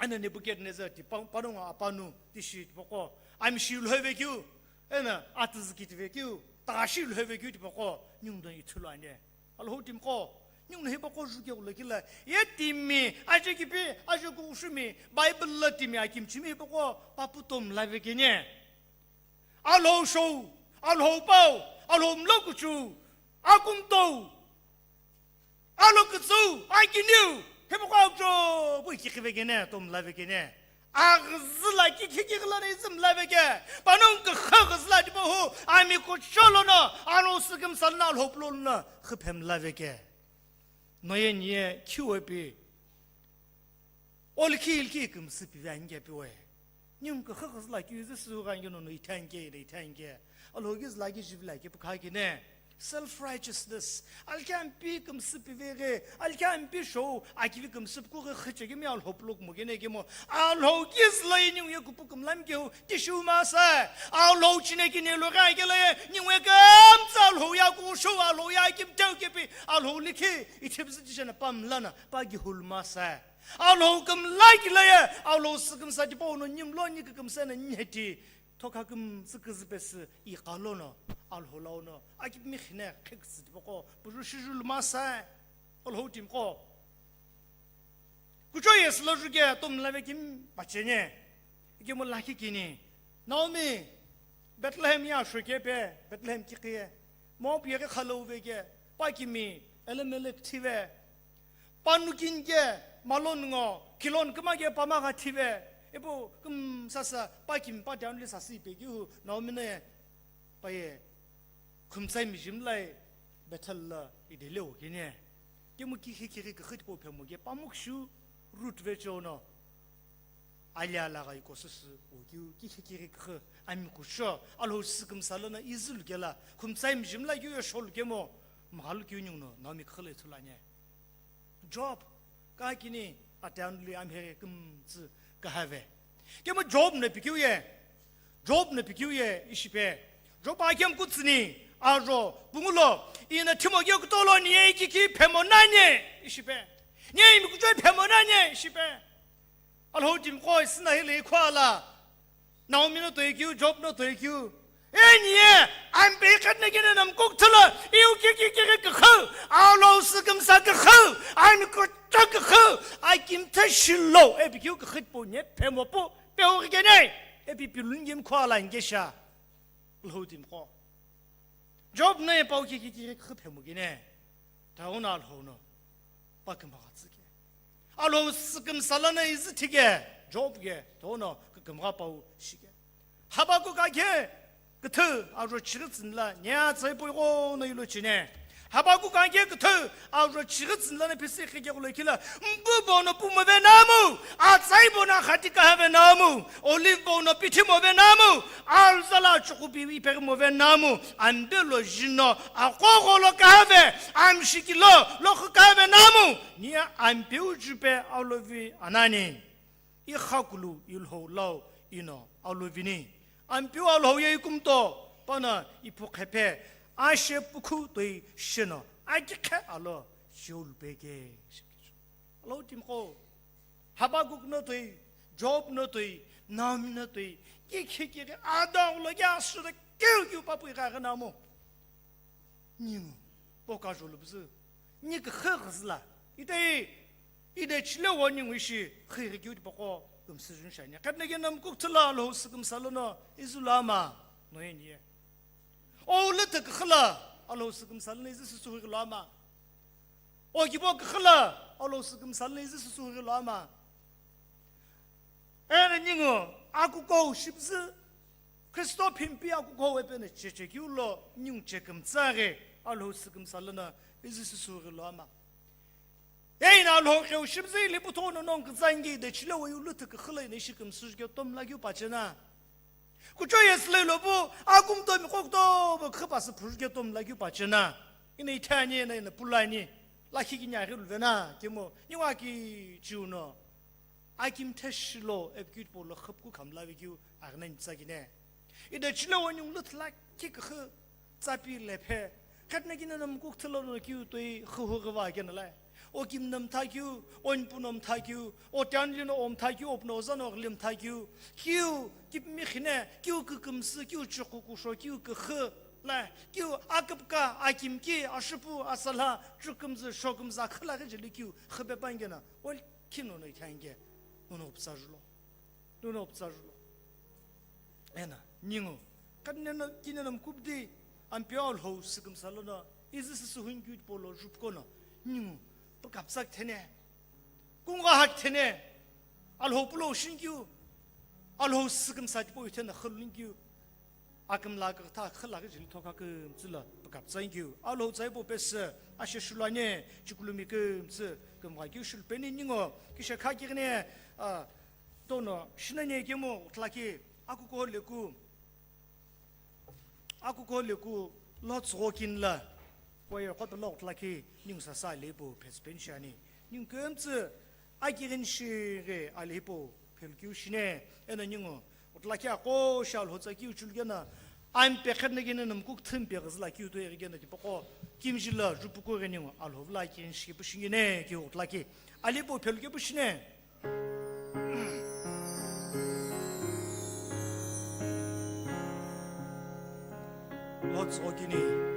eno Nebuchadnezzar ti pa-, panongu apanu, tishi tipaqo, amishi lhuvekeu, eno atüzü kitivekeu, tashi lhuvekeu tipaqo, ningu no ithulu ani. Alhou timiqo, ningu no hipaqo juke ghulokila, ye timi, aje kipi, aje kushumi, Bible lo timi akimchimi hipaqo, papu to mlavekeni. Alhou shou, Alhou pau, Alhou mlo kuchou, akumtou, alo kutsou, akiniu, hipaqo aucho, pu ikiqivekeni, to mlavekeni. Aghüzü la kikhi kighi lono izü mlaveke, panongu küxü ghüzü la tipau hu, ami kuchou lono, Alhou sükümsa lono, Alhou pulo lono, xü phe mlaveke. No ye ni ye, khiwe pi, olikhi ilikhi kümsü pive ani ke piwe. Ningu küxü ghüzü la keu izü sü ghanke nono ithani ke, ithani ke. Alhou kizü la kijivi la ke pukha kene. Self-righteousness. Alikhi ampi kümsü piveghi, alikhi ampi shou, akivi kümsü pukughi xüchekemi Alhou pulo kumo kene kemo. Alhou kizü lo ye ningu ye kupu kümlami keu, tishiu masa. Alhou chine kine lo gha kelo ye, ningu ye kümtsü Alhou ye kushou, Alhou ye akimtheu kepi, Alhou likhi, ithipüzü tishena pa mlana, pa kihulu masa. Alhou kümla kilo ye, Alhou sükümsa tipau no nimlo ni kükümsa na niheti. Thokha kümtsü küzü pesü iqa lono, Alhou lau no, akipimi khine khekütsü tipaqo, puju shiju lumasa, Alhou timiqo. Kuchou yesü lo juke, to mlavekemi pacheni, ikemu lakhi kini, Naomi, Bethlehem ye ashoke pe, Bethlehem kikhiye, Moab yeghi khalo veke, pa kimi, Elimelek thive, Panu kinike, Malon ngo, Kilon kümake pamagha thive, ipu kümsasa, pa kimi pa down li sasi ipe keu, Naomi no ye, pa ye, khumtsai mijimlai, Bethel la idele okene. Kemu kikhi kikhi küxü tipau phemo ke, pamukshu, Ruth vecheono. Alia lagha iko süsü, okeu, kikhi kikhi küxü, ami kuchou, Alhou sükümsa lono izü lukela, khumtsai mijimlai keu ye shou lukemo, mghalu keu ningu no, Naomi küxü lo ithulu ani. Job, kakini ate anuli amheghi kümtsü kahave. Kemu Job no pikeu ye, Job no pikeu ye ishipe. Job akemu kutsüni, ajo, pungulo, ina thimo keu kutolo ni ye ikiki phemo nani, ishipe. Ni ye imi kuchou phemo nani, ishipe. Alhou timiqo isina hile ikhua la. Naomi no toi keu, Job no toi keu. Eni ye, ami pe iqhitna kene namkuk thula, iu kiki kiki küxü, Alhou sükümsa küxü, ami kuchou küxü, akimthe shilo, epi keu küxü tipau ni, phemo pu, peu kene, epi pilun yim khua la ngesha. Alhou timiqo. Job no ye pau kiki kiki küxü phemo kene. Tauna Alhou no. Pa kümgha tsüke. Alhou sükümsa lono izü thike, Job ke, tono kükümgha pau shike. Habakuk akhe küthü ajo chighi tsünla, nia tsai pui ghono ilo chine. Habakuk akhe küthü ajo chighi tsünla na pisi khike kulo kila, mbu bono pu move namu, atsai bono khati kahave namu, olive bono pithi move namu, alzala chukupi iperi move namu, ambelo jino, akogholo kahave, amshikilo, lokhu kahave namu, nia ampeu jupe alovi anani. Ikhakulu ilhou lau ino alovini. Ampeu alhou ye ikumto, pana iphu khephe, ashe pukhu toi sheno, akikhe alo, shiulupeke. Alhou timiqo, Habakuk no toi, Job no toi, Naomi no toi, kikhi kikhi, adaghulo ke asüda keu keu papu ighaghi namu. Ningu, poka jolu bzü, ni küxü ghüzüla, itei, ide chile wo ningu ishi, khighi keu tipaqo, kümsü jun shani. Katna ke namkuk thula Alhou sükümsa lono, izü lo ama, no ye ni ye. Ou lütü küxü la, Alhou sükümsa lono izü süsü hughi lo ama. Okibo küxü la, Alhou sükümsa lono izü süsü hughi lo ama. Eno ningu, akukou shibzü, Kristo phimpi akukou epeno cheche keu lo, ningu chekümtsü ghi, Alhou sükümsa lono izi süsüghilo ama. Eno Alhou qheu shimzüli puthughuno nongu kizangi de chile weyu lüthü küxü lono ishi kümsüzhike tomla keu pachena. Kucho yesü lelo pu akumtomi qo kutomo khüpasü phuzhike tomla keu pachena. Ino ithani eno ino pulani. Lakhi kinyaghi luvena kemu ningu aki chiuno. Akimthe shilo epikeu tipau lo xüpükhu khamlavi keu aghina nitsa kine. Ide chile wenyungu lüthü lakhi küxü tsapi lephe. Khatna kina no mkuk thilo no kiu toi xühü ghiva kena lai. O kim no mtha kiu, o npu no mtha kiu, o tianli no o mtha kiu, o pno oza no ghili mtha kiu. Kiu, kipmi khine, kiu kükümsü, kiu chükukusho, kiu küxü lai. Kiu aküpka, akimki, ashupu, asalha, chükümzü, shokümzü, akhüla ghijili kiu, xüpe pangena. Ol Kinono ithangike, nono pütsa julo. Nono pütsa julo. Ena, ningu. Khatna no, kina no mkubdi, Ampeu Alhou sükümsa lono, izi süsü hunkeu tipau lo jupukono, ningu, pükapsak thene, kungha hak thene, Alhou pulo shinkeu, Alhou sükümsa tipau ithena xülünkeu, Akümla kükha khüla khe jili thokha kümtsü lo pükapütsa inkeu. Alhou tsa hipau pesü ashe shulu ani, chikulumi kümtsü kümgha keu shulu peni ningu, kishe kha kighini, a, tono shinani kemu kuthlaki, akuko leku, akuko leku lo tsügho kinla, koye khope lo kuthlaki ningu sasa lepu phetsü peni shani. Ningu kümtsü Akighini shighi ali hipau phelukeu shine, eno ningu kuthlaki aqo shi Alhou tsa keu chulukena, ami pekhetna kena no mkuk thüm pe ghizüla keu toi ighikena tipaqo kimjila jupuku ghi ningu Alhou vula akighini shipu shingine keu kuthlaki ali hipau phelukeu pu shine. Lo tsügho kini.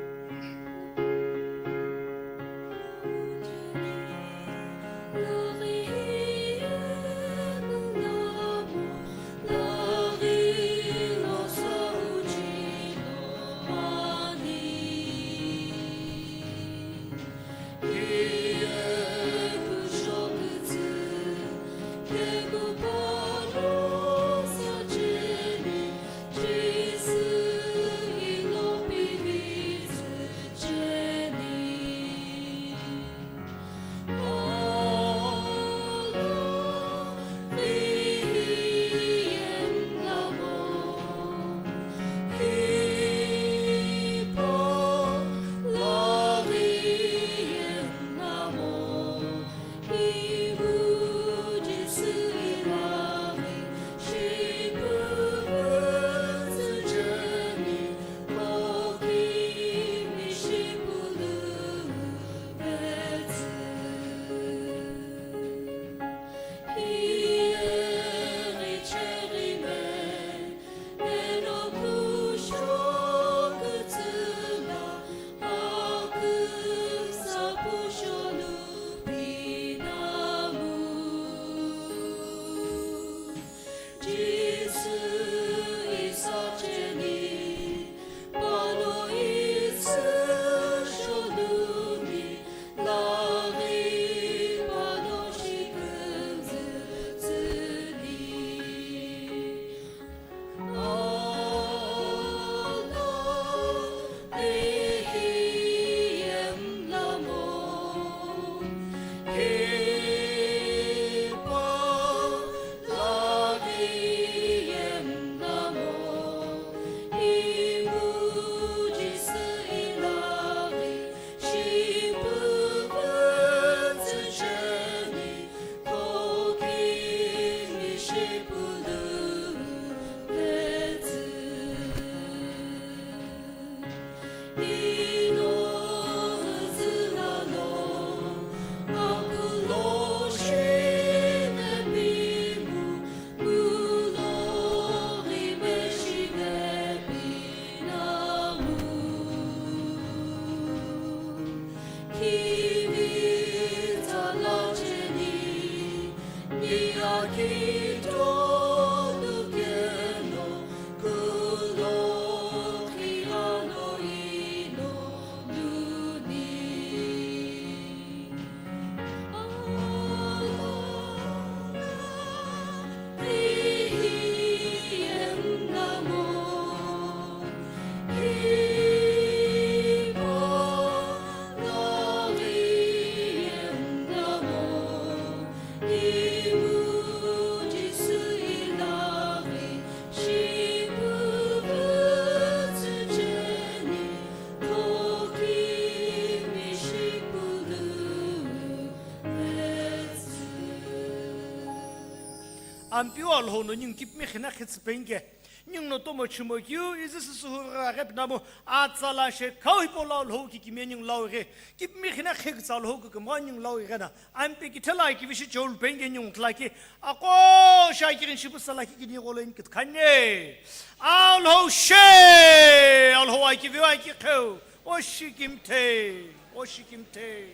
Ampeu Alhou no ningu kipimi khina khitsü penike. Ningu no tomo chimo keu, izi süsü hu gha ghe pinamu, atsala shekhau hipau lo Alhou kikimiye ningu lau ghe. Kipimi khina khikütsa Alhou kikimiye ningu lau ghe na. Ampe kithela kivishi cholu penike ningu khlaki. Ako shakigin shipu sala kikini golo in kitkhane. Alhou she, Alhou akiviu akikheu. O shikimthe, o shikimthe.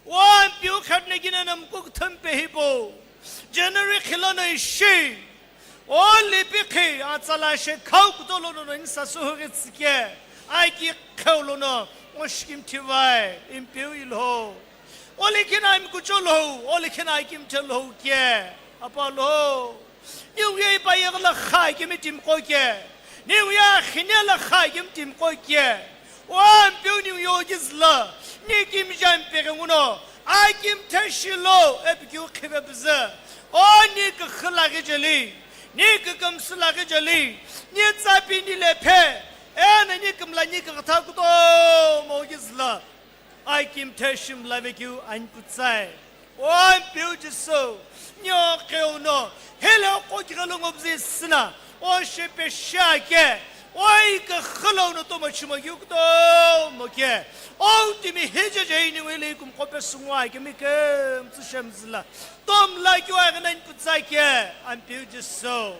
O Ampeu khatne kina namkuk thumpe hipo. January khilano ishi. O lipikhi atsala shekhau kutolo no insa suhuri tsike. Aki kheu lono o shikimthe vai, Ampeu Alhou. O likhina imkucho Alhou, o likhina akimthe Alhou ke. Apa Alhou. Ningu ye ipa yeghi la kha kimi timqo ke. Ningu ye khine la kha kimi timqo ke. O Ampeu ningu ye okiz la. Ni kimjam peghenguno. Akimthe shilo, epikiu khive bize. O ni kikhila ghi jeli. Ni kikim sila ghi jeli. Ni tsapi ni lephe. Ena ni kimla ni kikitha kutomo okiz la. Akimthe shimla vekeu anputsai. O Ampeu Jisü, nyo keu no, hele o kokighe lo ngobzi sina, o shepe shake, o ike khilo no tomo chimo yu kutomo ke, o timi hije je ini wele ikum kope sungwa ke mi ke mtsu shemzila, tom la kyu aghe na anputsai ke, Ampeu Jisü.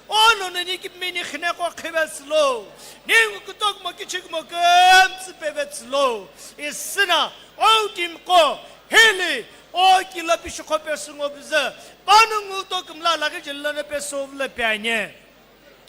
Ono nani kipimi ni khine ko khivetsülo. Ningu kutokumo kichikumo kümtsü pevetsülo. Isina, o timqo, hili, o kila pishikho pesu ngo bize. Panongu tokumla laghi jeli lana pesu vle peanye.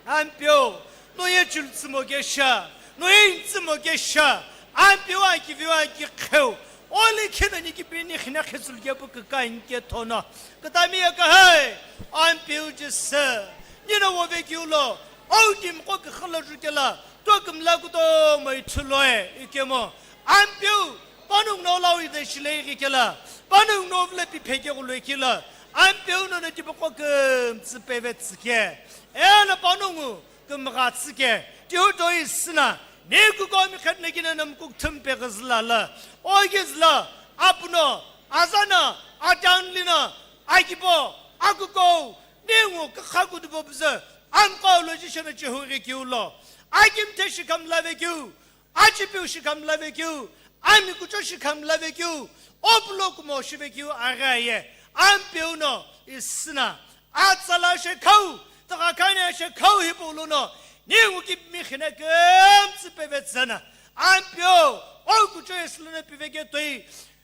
Ampeu, no ye chultsümo kesha, no ye intsümo kesha. Ampeu akiviu akikheu. Oli khina ni kipini khina khitsulu kepu kika inke thono. Kitami ye kahai, Ampeu Jisü. Nina wo vekeu lo, o timqo kikhilo jukela, tokumla kutomo ithuloe, ikemo. Ampeu, panongu no lau ide shilei ghikela, panongu no vle pipheke guloi kila, Ampeu no na tipoko kümtsü pevetsüke. Ena panongu, kümgha tsüke, tihu toi sina, ni kuko mi khatna kina namkuk thumpe ghizla la, o ghizla, apuno, azana, atanlina, akipo, akuko, ningu kakhaku dubo bize, anko lo jishana chihu ghi kiu lo, akimthe shikam lave kiu, achipiu shikam lave kiu, ami kucho shikam lave kiu, opulo kumo shive kiu agaye, Ampeu no, isina, Atsala shekhau, takakhane shekhau hipau lono, ningu kipimi khine kümtsü pevetsana, Ampeu, o kucho eslana piveke toi,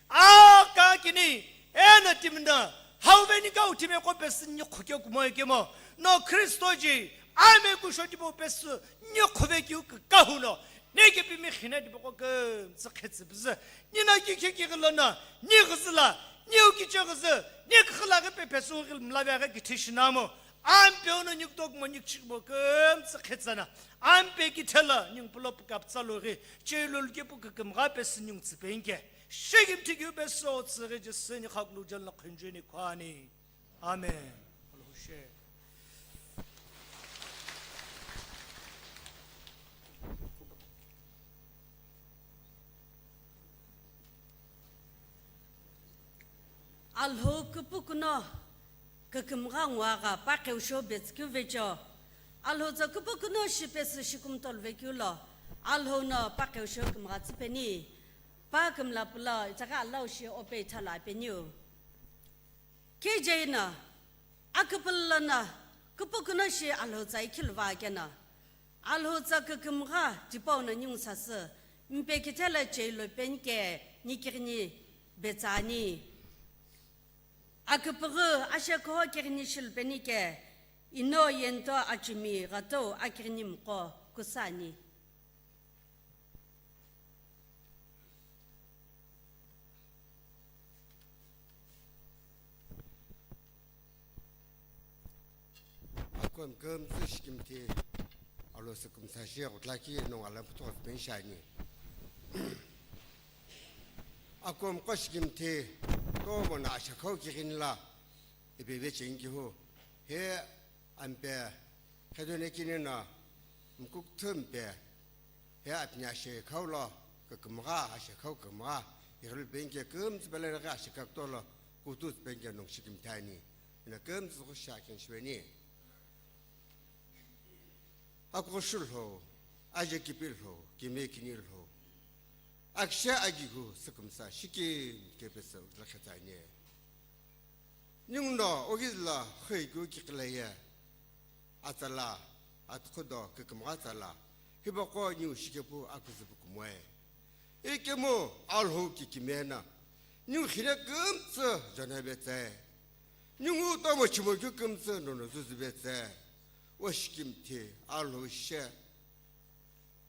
a kakini, ena timna, hau veni kau time ko pesin ni khuke kumo ekemo, no Kristo ji, ame kusho tipo pesu, ni khuve kiu kahuno, Ni kipimi khine tipaqo kümtsü khetsü püzü. Nina kikhe kighilana, ni ghizila, ni ukiche ghizü, ni kikhila ghi pepesu ghil mlaveghi kithi shinamo. Ampeu no niktok mo nikchik mo kümtsü khetsana. Ampe kithela ning pulo pukaptsalo ghi, chelul kepu kükümgha pesu ning tsüpenke. Shegim thikeu pesu tsüghi Jisü ni khaklu jalna khunjuni khwani. Amen. Alhou she. Alhou kupukuno kükümgha nguagha pakeu sho betsükeu vecho. Alhou tsa kupukuno shipesü shikumtol vekeu lo. Alhou no pakeu sho kümgha tsüpeni. Pa kümla pulo itagha alau shi ope ithala apeniu. Kije ina, aküpülo na, kupukuno shi Alhou tsa ikhilu va kena. Alhou tsa kükümgha tipau na nyung sasü, mpe kithela cheilo penike nikighini betsani. Aküpüghü ashekho kighini shil penike, ino yento achumi ghatou akighini mqo kusani. Akom kümtsü shikimthi alo sükümtsa shi ghutla ki nongu ala putho peni shiani. Akom qo shikimthi tomo na ashakhau kighini la ipeve chengihu. He ampe khedone kinina mkuk thumpe. He apni ashekhau lo kükümgha, ashekhau kükümgha, ighilul penike kümtsü pele reghi ashekha kutolo kutu tsü penike nung shikimthani. Ina kümtsü qo shi akeni shiweni. Akuqo shi lho, aje kipi lho, kime kini lho. Akishe agigu sükümsa shiki kepesa utlakhetani. Ninguno ogizla khoi gu kiqileye. Atsala, atkhudo, kükümgha tsala, hipaqo niu shikepu akuzupu kumoe. Ikemu Alhou kikimena, niu khine kümtsü jana betsai. Ningu tomo chimo kyu kümtsü nono zuzu betsai. Oshikimthi, Alhou she.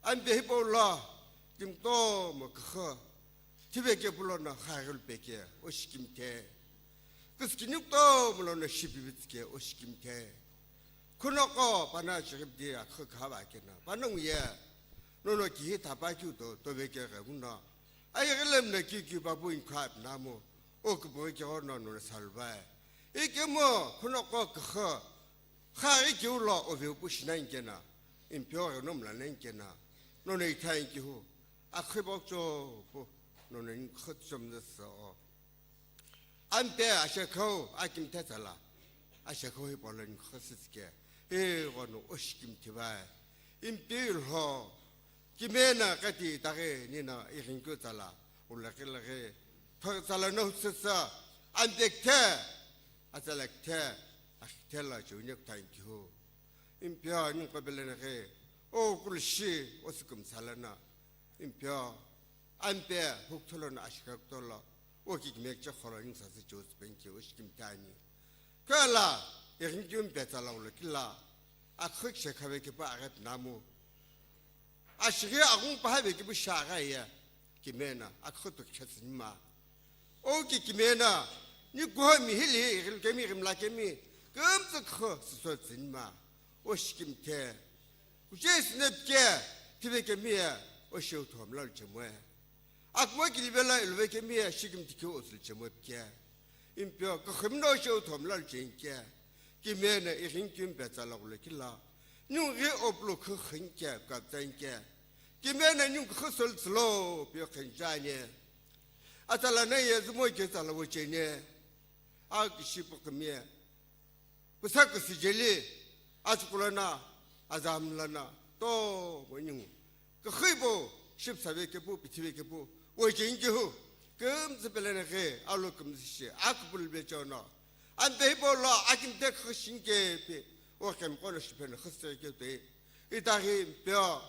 Ampe hipau lo, kümtomo küxü, thive kepu lono xaghil peke, oshikimthe. Küskini kutomo lono shipivitsike, oshikimthe. Khunoko pana chighipdi akhü khava kena, pana nguye, nono kihi thapa kyu to, tove ke ghe nguno. Ayighilem na kyu kyu babu inkha pinamu, o küpüghü ke ono nono salvai. Ikemu, khunoko küxü, Kha ikiu lo oveu pu shinai nkena, impyo ghi no mlanai nkena, nono ithai nkihu, akhibokcho pu, nono nkhutchom nasa o. Ampe ashekhau, akimthe tsala, ashekhau hipau lo nkhusitsike, hi ghono oshikimthi vai. Impi lho, kimena kati taghi nina ighinkeu tsala, ulakhi lakhi, thoi tsala no hutsüsa, ampe kthe, Atsala kthe, akhi kthe lo chiu nyeku thank you. Impyo ningu qo beleneghi, o kulushi, o sükümsa lana. Impyo, ampe, huktholo na ashika kutolo, o kikimekche kholo ningu sasü chiu thank you, oshikimthi ani. Kala, irinkiu mpe tsala ulo kila, akhuk shekhabe kipa aghet namu. Ashighi aghungu paha vekipu shagha ye, kimena, akhutu khetsinima. O ki kimena, ni kuha mihili, ighil kemi, ighimla kemi, kümtsü kho, sisotsinima. O shikimthe. Kuche sinepke, tive kemi ye, o sheu thomla luchemwe. Akmo kilivela iluve kemi ye, shikimthi keu osul chemwe pke. Impyo, kukhimno sheu thomla luchenke. Kimena, irinkiu mpe tsala ulo kila. Ningu ghi oplu khukhinke, kaptsanke. Kimena ningu khusol tslo pio khenjane. Atsala na ye zumo ke tsala wochene. A kishipu kimie. Pusa kisijeli. Atsukula na. Azam lana. To mo ningu. Kikhibo. Ship save kepu, pithive kepu. Wochenge hu. Kümtsü pelene ghe. Alo kümtsü she. Akpul bechono. Ampe hipau lo akimthe khushinke pe. O kemkono shipene khuseke te. Itaghi pio.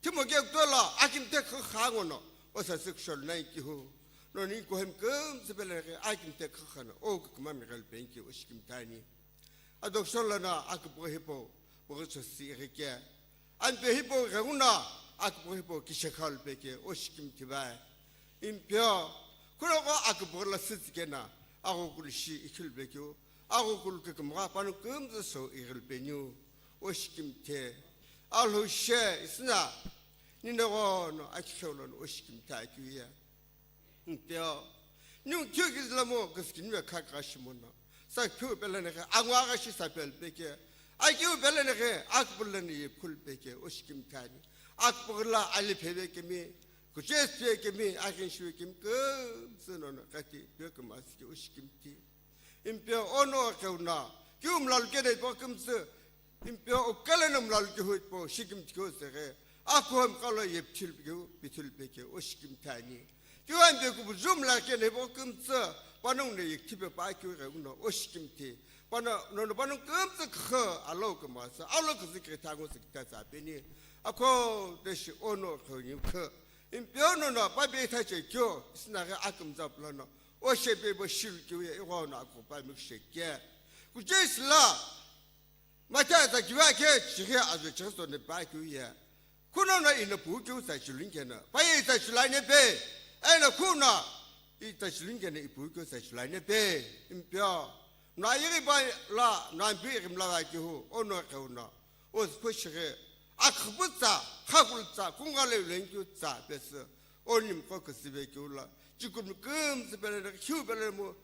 Timo ke kutola akimthe khakha ngono, o sasü kushol nai kihu. No ni kuhem kümtsü pelene ghe akimthe khakha no, o küküma mighel penki o shikimthani. Adokshol lana akipughi hipau, pughi chosi ighike. Ampe hipau ghenguno, akipughi hipau kishekhal peke, o shikimthi vai. Impyo, khuloko akipughi la sitsikena, aghokulu shi ikhil pekeu, aghokulu kükümgha panu kümtsü so ighil peniu. Oshikimthe. Alhou she isina. Nineghono akhikheu lono oshikimthe akeu ye. Nteo. Ningu keu kizilamo kiskinime khakha shimono. Sa keu peleneghe, angwa gha shi sa pel peke. Akeu peleneghe, akpul lani yepkhul peke, oshikimthe ani. Akpul la ali pheve kemi, kuches phe kemi, akin shue kemi, kümtsü nono, kati, pio kümasi ke, oshikimthe. Impio ono keuna, kiu mlalu kene ipo kümtsü, impio ukele no mlalu kihu ipo, shikimthi kiu seghe, akuham kalo yepthil kiu, pithil peke, o shikimthi ani. Kiu ampe kubuzu mla kene ipo kümtsü, panung ne yektipe pa kiu ghe uno, o shikimthi. Pano, nono panung kümtsü khe, alo kümasa, alo kümtsü khe thangu sikta sa peni, ako deshi ono khe ni khe. Impio nono, pa be thache kyo, isna ghe akümza plano, O shepe bo shilu kiu ye, ighono akupa mikshe ke. Kuche isla. Mata za kiwa ke, chighe azo chighe so ne ba kiu ye. Kuno na ina pu kiu sa chilun kena. Pa ye sa chilane pe. Ena kuno, i sa chilun kena i pu kiu sa chilane pe. Impio. Na yiri ba la, na bi rim la ba kiu, ono ke uno. Oskho shighe, akhüpütsa, khakültsa, kungale ulengkyutsa, pesü, onimqo küsüve kiula, chikumi kümsü pele, khiu pele mu,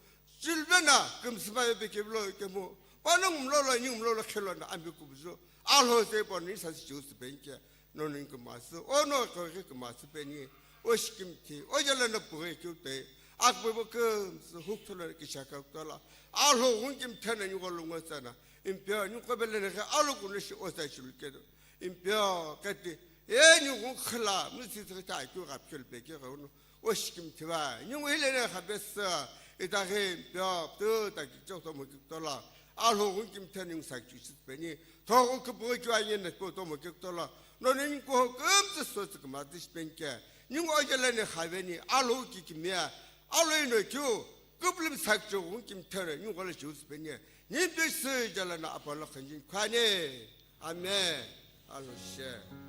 chilvena, kümsüma ve pekevlo kemu, panung mlolo, nyung mlolo, khelona, ambi kubuzu, alho se poni, sasi chiusu penke, nonin kumasu, ono koke kumasu peni, oshikimthi, ojalana pure kiute, Akpebo kümtsü huktholo kishaka kutola. Alhou ghungu kimthena nyugo lungo tsana. Impio nyugo belene khe alo kuno shi osa shulukeno. Impio kati e nyugo khla musi tsaka ta kyu gapkhel peke gauno. Oshi kimthiva. Nyugo hilene khabesa. Ita khe impio tu ta ki chok to mo ki kutola. Alhou ghungu kimthena nyugo sa kyu sipeni. Thogo kupo kyu anyene ko to mo ki kutola. No ni ko kümtsü so tsik ma tish penke. Nyugo ojelene khaveni. Alhou ki kimia. Alo ino kyu, kuplim sakcho ghungu kimthena, nyugo la chiu sipeni. Ni pisi jalana apala khanjin khane. Amen. Alo she.